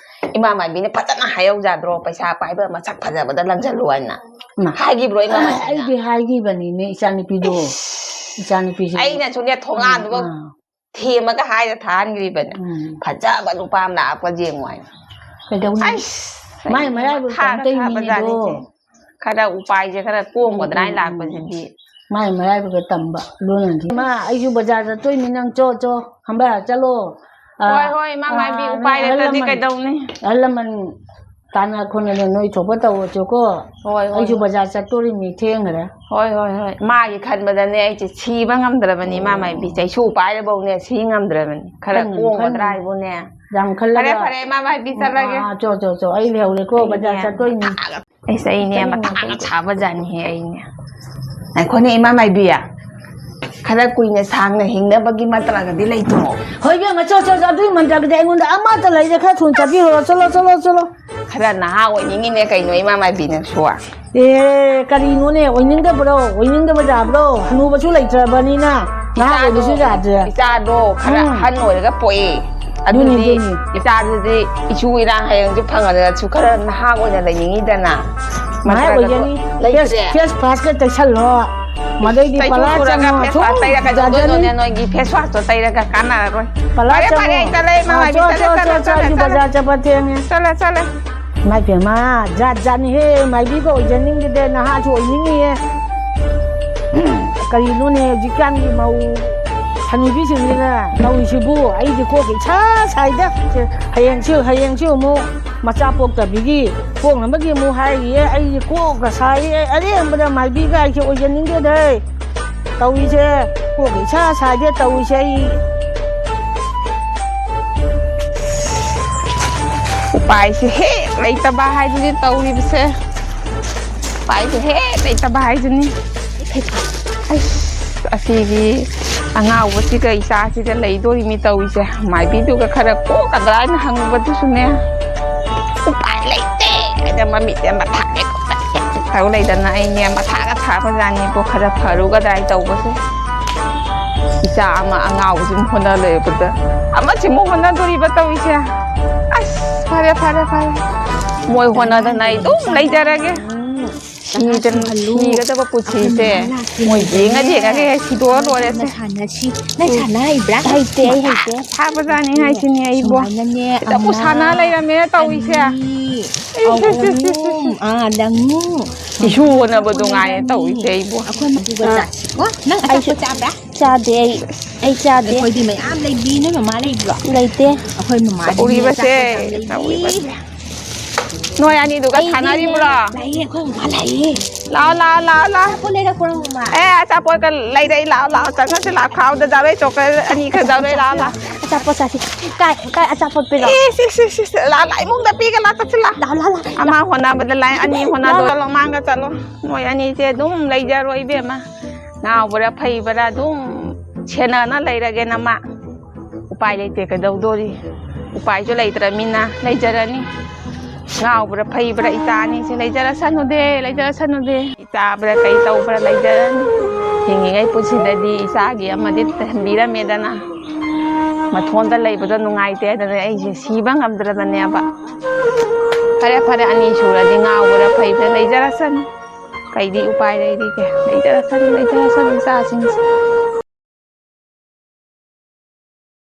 ꯏꯃꯥ ꯃꯥꯏꯕꯤꯅ ꯐꯖꯅ ꯍꯥꯏꯍꯧ ꯌꯥꯗ꯭ꯔꯣ, ꯄꯩꯁꯥ ꯄꯥꯏꯕ ꯃꯁꯛ ꯐꯖꯕꯗ ꯂꯪꯁꯜꯂꯨ ꯍꯥꯏꯅ? ꯏꯃꯥ꯫ ꯍꯥꯏꯈꯤꯕ꯭ꯔꯣ ꯏꯃꯥ ꯃꯥꯏꯕꯤꯅ? ꯑꯩꯗꯤ ꯍꯥꯏꯈꯤꯕꯅꯤꯅꯦ, ꯏꯆꯥꯅꯨꯄꯤꯗꯣ꯫ ꯏꯁ꯫ ꯏꯆꯥꯅꯨꯄꯤꯁꯦ꯫ ꯑꯩꯅꯁꯨꯅꯦ, ꯊꯣꯡꯒꯥꯟꯗꯨꯐꯥꯎ ꯑꯥ, ꯑꯥ꯫ ꯊꯦꯝꯃꯒ ꯍꯥꯏꯔ ꯊꯥꯍꯟꯈ꯭ꯔꯤꯕꯅꯦ꯫ ꯎꯝ꯫ ꯐꯖꯕ ꯅꯨꯄꯥ ꯑꯃ ꯂꯥꯛꯄ ꯌꯦꯡꯉꯨ ꯍꯥꯏꯅ꯫ ꯀꯩꯗꯧꯅꯤ? ꯑꯩꯁ, ꯃꯥꯏ ꯑꯩ ꯃꯔꯥꯏꯕꯛ ꯃꯊꯥꯒ ꯇꯝꯗꯣꯏ ꯃꯤꯅꯦꯗꯣ꯫ ꯁꯥꯕꯖꯥꯠꯅꯤꯁꯦ꯫ ꯈꯔ ꯎꯄꯥꯏꯁꯦ ꯈꯔ ꯀꯣꯝꯒꯗ꯭ꯔꯥ ꯎꯝ, ꯍꯥꯏꯅ ꯎꯝ, ꯎꯝ꯫ ꯂꯥꯛꯄꯁꯤꯗꯤ꯫ ꯃꯥꯏ ꯃꯔꯥꯏꯕꯛꯇ ꯇꯝꯕ ꯂꯣꯟꯅꯗꯤ꯫ ꯃꯥ, ꯑꯩꯁꯨ ꯕꯖꯥꯔ ꯆꯠꯇꯣꯏꯅꯤ, ꯅꯪ ꯆꯣ, ꯆꯣ, ꯍꯝꯕ ꯆꯠꯂꯣ꯫ ꯑ, ꯍꯣꯏ, ꯍꯣꯏ, ꯏꯃꯥ ꯃꯥꯏꯕꯤ, ꯑ, ꯎꯄꯥꯏ ꯑꯍꯜ ꯂꯩꯇ꯭ꯔꯗꯤ ꯂꯃꯟ, ꯀꯩꯗꯧꯅꯤ? ꯑꯍꯜ ꯂꯃꯟ ꯀꯥꯟꯅ ꯈꯣꯠꯅꯗ ꯅꯣꯏ ꯊꯣꯛꯄ ꯇꯧꯔꯁꯨꯀꯣ꯫ ꯍꯣꯏ, ꯍꯣꯏ, ꯑꯩꯁꯨ ꯍꯣꯏ꯫ ꯕꯖꯥꯔ ꯆꯠꯇꯣꯔꯤꯃꯤ, ꯊꯦꯡꯈ꯭ꯔꯦ꯫ ꯍꯣꯏ, ꯍꯣꯏ, ꯍꯣꯏ꯫ ꯃꯥꯒꯤ ꯈꯟꯕꯗꯅꯦ ꯑꯩꯁꯦ ꯁꯤꯕ ꯉꯝꯗ꯭ꯔꯕꯅꯤ, ꯏꯃꯥ ꯃꯥꯏꯕꯤ꯫ ꯆꯩꯁꯨ ꯄꯥꯏꯔꯐꯧꯅꯦ ꯁꯤ ꯉꯝꯗ꯭ꯔꯕꯅꯤ꯫ ꯈꯔ ꯈꯟꯒꯅꯨ, ꯀꯣꯝꯒꯗ꯭ꯔꯥ ꯈꯟꯒꯅꯨ꯫ ꯍꯥꯏꯕꯨꯅꯦ꯫ ꯌꯥꯝ ꯈꯜꯂꯒ ꯐꯔꯦ, ꯐꯔꯦ, ꯏꯃꯥ ꯃꯥꯏꯕꯤ, ꯆꯠꯂꯒꯦ꯫ ꯑꯥ, ꯆꯣ, ꯆꯣ, ꯆꯣ꯫ ꯑꯩ ꯂꯩꯍꯧꯔꯦꯀꯣ, ꯑꯩꯅꯦ ꯕꯖꯥꯔ ꯆꯠꯇꯣꯏꯅꯤ꯫ ꯃꯊꯥꯒ, ꯑꯩꯁꯦ ꯑꯩꯅꯦ ꯆꯠꯅꯤꯡꯉꯦ, ꯃꯊꯥꯒ ꯆꯠꯅꯤꯡꯉꯦ꯫ ꯁꯥꯕꯖꯥꯠꯅꯤꯍꯦ ꯑꯩꯅꯦ꯫ ꯉꯥꯏꯈꯣꯅꯦ, ꯏꯃꯥ ꯃꯥꯏꯕꯤ꯫ ꯈꯔ ꯀꯨꯏꯅ ꯁꯥꯡꯅ ꯍꯤꯡꯅꯕꯒꯤ ꯃꯟꯇ꯭ꯔꯒꯗꯤ ꯂꯩꯇ꯭ꯔꯣ? ꯍꯣꯏ, ꯏꯕꯦꯝꯃ, ꯆꯣ, ꯆꯣ, ꯆꯣ, ꯑꯗꯨꯒꯤ ꯃꯟꯇ꯭ꯔꯒꯗꯤ ꯑꯩꯉꯣꯟꯗ ꯑꯃꯠꯇ ꯂꯩꯔꯦ꯫ ꯈꯔ ꯊꯨꯅ ꯆꯠꯄꯤꯔꯨꯔꯣ꯫ ꯆꯠꯂꯣ, ꯆꯠꯂꯣ, ꯆꯠꯂꯣ꯫ ꯈꯔ ꯅꯍꯥ ꯑꯣꯏꯅꯤꯡꯉꯤꯅꯦ ꯀꯩꯅꯣ, ꯏꯃꯥ ꯃꯥꯏꯕꯤ ꯅꯪꯁꯨ꯫ ꯑꯦ, ꯀꯔꯤꯅꯣꯅꯦ, ꯑꯣꯏꯅꯤꯡꯗꯕ꯭ꯔꯣ? ꯑꯣꯏꯅꯤꯡꯗꯕ ꯌꯥꯕ꯭ꯔꯣ? ꯍꯅꯨꯕꯁꯨ ꯂꯩꯇ꯭ꯔꯕꯅꯤꯅ ꯅꯍꯥ ꯏꯆꯥꯗꯣ, ꯑꯣꯏꯕꯁꯨ ꯌꯥꯗ꯭ꯔꯦ꯫ ꯏꯆꯥꯗꯣ ꯈꯔ ꯎꯝ꯫ ꯑꯍꯟ ꯑꯣꯏꯔꯒ ꯄꯣꯛꯑꯦ꯫ ꯑꯗꯨꯅꯤ, ꯑꯗꯨꯗꯤ ꯑꯗꯨꯅꯤ꯫ ꯏꯆꯥꯗꯨꯗꯤ ꯏꯁꯨ ꯏꯔꯥꯡ ꯍꯌꯦꯡꯁꯨ ꯐꯪꯉꯗꯅꯁꯨ ꯈꯔ ꯅꯍꯥ ꯑꯣꯏꯅ ꯂꯩꯅꯤꯡꯉꯤꯗꯅ꯫ ꯃꯥꯏ ꯃꯟꯇ꯭ꯔꯒꯗꯣ ꯑꯣꯏꯖꯅꯤ꯫ ꯂꯩꯇ꯭ꯔꯦ꯫ Face, face ꯋꯥꯁꯀ ꯇꯩꯁꯜꯂꯣ꯫ ꯃꯗꯩꯗꯤ ꯇꯩꯊꯣꯛ ꯄꯂꯥ ꯇꯨꯔꯒ ꯆꯪꯉꯣ꯫ ꯐꯦꯁ ꯋꯥꯁ ꯁꯨꯝ ꯇꯩꯔ ꯀꯩꯗꯧꯗꯣꯏꯅꯣꯅꯦ? ꯌꯥꯖꯅꯤ꯫ ꯅꯣꯏꯒꯤ ꯐꯦꯁ ꯋꯥꯁꯇꯣ ꯇꯩꯔꯒ ꯀꯥꯟꯅꯔꯔꯣꯏ꯫ ꯄꯂꯥ ꯐꯔꯦ, ꯐꯔꯦ, ꯆꯪꯉꯣ꯫ ꯑꯩ ꯆꯠꯂꯦ, ꯏꯃꯥ ꯑꯥ, ꯃꯥꯏꯕꯤ, ꯆꯣ, ꯆꯠꯂꯦ, ꯆꯣ, ꯆꯠꯂꯦ, ꯆꯣ, ꯆꯣ, ꯆꯠꯂꯦ, ꯑꯩꯁꯨ ꯆꯠꯂꯦ꯫ ꯕꯖꯥꯔ ꯆꯠꯄ ꯊꯦꯡꯉꯦ꯫ ꯆꯠꯂꯦ, ꯆꯠꯂꯦ꯫ ꯏꯃꯥ ꯏꯕꯦꯝꯃ, ꯖꯥꯠ ꯖꯥꯠꯅꯤꯍꯦ, ꯃꯥꯏꯕꯤꯒ ꯑꯣꯏꯖꯅꯤꯡꯈꯤꯗꯦ, ꯅꯍꯥꯁꯨ ꯑꯣꯏꯅꯤꯡꯉꯤꯌꯦ꯫ ꯀꯔꯤꯅꯣꯅꯦ, ꯍꯧꯖꯤꯛꯀꯥꯟꯒꯤ ꯃꯧ ꯍꯅꯨꯕꯤꯁꯤꯡꯁꯤꯅ ꯇꯧꯔꯤꯁꯤꯕꯨ? ꯑꯩꯗꯤ ꯀꯣꯛꯀ ꯏꯁꯥ ꯁꯥꯏꯗ꯫ ꯍꯌꯦꯡꯁꯨ, ꯍꯌꯦꯡꯁꯨ ꯑꯃꯨꯛ ꯃꯆꯥ ꯄꯣꯛꯇꯕꯤꯒꯤ ꯄꯣꯛꯅꯕꯒꯤ ꯑꯃꯨꯛ ꯍꯥꯏꯔꯤꯌꯦ꯫ ꯑꯩꯗꯤ ꯀꯣꯛꯀ ꯁꯥꯏꯌꯦ, ꯑꯔꯦꯝꯕꯗ ꯃꯥꯏꯕꯤꯒ ꯑꯩꯁꯦ ꯑꯣꯏꯖꯅꯤꯡꯗꯦꯗ꯫ ꯇꯧꯔꯤꯁꯦ, ꯀꯣꯛꯀ ꯏꯁꯥ ꯁꯥꯏꯗ ꯇꯧꯔꯤꯁꯦ ꯑꯩ꯫ ꯎꯄꯥꯏꯁꯦ ꯍꯦꯛ ꯂꯩꯇꯕ ꯍꯥꯏꯗꯨꯅꯤ ꯇꯧꯔꯤꯕꯁꯦ꯫ ꯎꯄꯥꯏꯁꯦ ꯍꯦꯛ ꯂꯩꯇꯕ ꯍꯥꯏꯗꯨꯅꯤ꯫ ꯑꯁ, ꯑꯁꯤꯒꯤ ꯑꯉꯥꯎꯕꯁꯤꯒ ꯏꯆꯥꯁꯤꯒ ꯂꯩꯗꯣꯔꯤꯃꯤ ꯇꯧꯔꯤꯁꯦ꯫ ꯃꯥꯏꯕꯤꯗꯨꯒ ꯈꯔ ꯀꯣꯛꯀꯗ꯭ꯔꯥ ꯍꯥꯏꯅ ꯍꯪꯉꯨꯕꯗꯨꯁꯨꯅꯦ, ꯎꯄꯥꯏ ꯂꯩꯇꯦ ꯍꯥꯏꯅ ꯃꯃꯤꯠꯁꯦ ꯃꯊꯥꯒ ꯇꯧ ꯂꯩꯗꯅ ꯑꯩꯅꯦ ꯃꯊꯥꯒ ꯁꯥꯕꯖꯥꯠꯅꯤꯀꯣ, ꯈꯔ ꯐꯔꯨꯒꯗ꯭ꯔꯥ ꯍꯥꯏ ꯇꯧꯕꯁꯦ꯫ ꯏꯆꯥ ꯑꯃ ꯑꯉꯥꯎꯕꯁꯤꯃꯨꯛ ꯍꯣꯠꯅ ꯂꯩꯕꯗ ꯑꯃꯁꯤꯃꯨꯛ ꯍꯣꯠꯅꯗꯣꯔꯤꯕ ꯇꯧꯔꯤꯁꯦ꯫ ꯑꯁ, ꯐꯔꯦ, ꯐꯔꯦ, ꯐꯔꯦ꯫ ꯃꯣꯏ ꯍꯣꯠꯅꯗꯅ ꯑꯩ ꯑꯗꯨꯝ ꯂꯩꯖꯔꯒꯦ꯫ ꯁꯤꯗꯅ ꯁꯤꯒꯗꯕ ꯄꯨꯟꯁꯤꯁꯦ ꯃꯣꯏ ꯌꯦꯡꯉ ꯌꯦꯡꯉꯒ ꯍꯦꯛ ꯁꯤꯗꯣꯛꯑ ꯂꯣꯏꯔꯦꯁꯦ꯫ ꯁꯥꯟꯅꯁꯤ꯫ ꯅꯪ ꯁꯥꯟꯅ ꯍꯩꯕ꯭ꯔꯥ? ꯍꯩꯇꯦ, ꯑꯩ ꯍꯩꯇꯦ꯫ ꯊꯥꯕꯖꯥꯠꯅꯤ ꯍꯥꯏꯁꯤꯅꯤ ꯑꯩꯕꯨ꯫ ꯁꯨꯃꯥꯏꯅꯅꯦ, ꯁꯤꯗꯕꯨ ꯑꯃ, ꯁꯥꯟꯅ ꯂꯩꯔꯝꯃꯦ ꯇꯧꯔꯤꯁꯦ꯫ ꯑꯅꯤ, ꯑꯍꯨꯝ, ꯑꯥ, ꯂꯪꯉꯨ꯫ ꯏꯁꯨ ꯍꯣꯠꯅꯕꯗꯣ ꯉꯥꯏꯔꯦ ꯇꯧꯔꯤꯁꯦ ꯑꯩꯕꯨ꯫ ꯑꯩꯈꯣꯏ ꯃꯗꯨꯒ ꯑꯥ꯫ ꯆꯥꯁꯤꯀꯣ꯫ ꯅꯪ ꯑꯆꯥꯄꯣꯠ ꯆꯥꯕ꯭ꯔꯥ? ꯆꯥꯗꯦ ꯑꯩ꯫ ꯑꯩ ꯆꯥꯗꯦ꯫ ꯑꯩꯈꯣꯏꯗꯤ ꯃꯌꯥꯝ ꯂꯩꯕꯤ꯫ ꯅꯣꯏ ꯃꯃꯥ ꯂꯩꯕ꯭ꯔꯣ? ꯂꯩꯇꯦ꯫ ꯑꯩꯈꯣꯏ ꯃꯃꯥꯗꯤꯅꯦ ꯇꯧꯔꯤꯕꯁꯦ, ꯑꯆꯥꯄꯣꯠ ꯌꯥꯝ ꯂꯩꯕꯤ꯫ ꯇꯧꯔꯤꯕꯁꯦ꯫ ꯅꯣꯏ ꯑꯅꯤꯗꯨꯒ ꯁꯥꯟꯅꯔꯤꯕ꯭ꯔꯣ? ꯂꯩꯌꯦ, ꯑꯩꯈꯣꯏ ꯃꯃꯥ ꯂꯩꯌꯦ꯫ ꯂꯥꯛꯑꯣ, ꯂꯥꯛꯑꯣ, ꯂꯥꯛꯑꯣ, ꯂꯥꯛꯑꯣ꯫ ꯑꯆꯥꯄꯣꯠ ꯂꯩꯔꯛꯄ꯭ꯔꯣ, ꯃꯃꯥ? ꯑꯦ, ꯑꯆꯥꯄꯣꯠꯀ ꯂꯩꯔꯛꯏ, ꯂꯥꯛꯑꯣ, ꯂꯥꯛꯑꯣ, ꯆꯪꯉꯁꯤ, ꯂꯥꯛꯑꯣ, ꯈꯥꯎꯗ ꯖꯥꯎꯔꯩ ꯆꯣꯀ꯭ꯂꯦꯠ ꯑꯅꯤ ꯈꯛ ꯖꯥꯎꯔꯩ, ꯂꯥꯛꯑꯣ, ꯂꯥꯛꯑꯣ꯫ ꯑꯆꯥꯄꯣꯠ ꯆꯥꯁꯤ꯫ ꯀꯥꯏ, ꯀꯥꯏ ꯑꯆꯥꯄꯣꯠ ꯄꯤꯔꯛꯑꯣ? ꯏꯁ, ꯏꯁ, ꯏꯁ, ꯏꯁ, ꯂꯥꯛꯑꯣ, ꯂꯥꯛꯑꯣ, ꯏꯃꯨꯡꯗ ꯄꯤꯒꯦ, ꯂꯥꯛꯑꯣ, ꯆꯠꯁꯤ, ꯂꯥꯛꯑꯣ꯫ ꯂꯥꯛꯑꯣ, ꯂꯥꯛꯑꯣ, ꯂꯥꯛꯑꯣ꯫ ꯑꯃ ꯍꯣꯠꯅꯕꯗ ꯂꯥꯏ ꯑꯅꯤ ꯍꯣꯠꯅꯗꯣꯏ꯫ ꯂꯥꯛꯑꯣ꯫ ꯆꯠꯂꯣ, ꯃꯥꯡꯒ ꯆꯠꯂꯣ꯫ ꯅꯣꯏ ꯑꯅꯤꯁꯦ ꯑꯗꯨꯝ ꯂꯩꯖꯔꯣ, ꯏꯕꯦꯝꯃ꯫ ꯉꯥꯎꯕ꯭ꯔꯥ ꯐꯩꯕ꯭ꯔꯥ ꯑꯗꯨꯝ ꯁꯦꯟꯅꯅ ꯂꯩꯔꯒꯦ ꯅꯃ꯫ ꯎꯄꯥꯏ ꯂꯩꯇꯦ, ꯀꯩꯗꯧꯗꯣꯔꯤ? ꯎꯄꯥꯏꯁꯨ ꯂꯩꯇ꯭ꯔꯃꯤꯅ ꯂꯩꯖꯔꯅꯤ꯫ ꯉꯥꯎꯕ꯭ꯔꯥ ꯐꯩꯕ꯭ꯔꯥ ꯏꯆꯥ ꯑꯅꯤꯁꯦ ꯂꯩꯖꯔꯁꯅꯨꯗꯦ, ꯂꯩꯖꯔꯁꯅꯨꯗꯦ꯫ ꯏꯆꯥꯕ꯭ꯔꯥ ꯀꯩ ꯇꯧꯕ꯭ꯔꯥ ꯂꯩꯖꯔꯅꯤ꯫ ꯍꯤꯡꯉꯤꯉꯩ ꯄꯨꯟꯁꯤꯗꯗꯤ ꯏꯆꯥꯒꯤ ꯑꯃꯗꯤ ꯊꯝꯕꯤꯔꯝꯃꯦꯗꯅ꯫ ꯃꯊꯣꯟꯗ ꯂꯩꯕꯗꯣ ꯅꯨꯡꯉꯥꯏꯇꯦ ꯍꯥꯏꯗꯅ ꯑꯩꯁꯦ ꯁꯤꯕ ꯉꯝꯗ꯭ꯔꯕꯅꯦꯕ꯫ ꯐꯔꯦ, ꯐꯔꯦ, ꯑꯅꯤ ꯁꯨꯔꯗꯤ ꯉꯥꯎꯕ꯭ꯔꯥ ꯐꯩꯕ꯭ꯔꯥ ꯂꯩꯖꯔꯁꯅꯨ꯫ ꯀꯩꯗꯤ ꯎꯄꯥꯏ ꯂꯩꯔꯤꯒꯦ? ꯂꯩꯖꯔꯁꯅꯨ, ꯂꯩꯖꯔꯁꯅꯨ ꯏꯆꯥꯁꯤꯡꯁꯦ꯫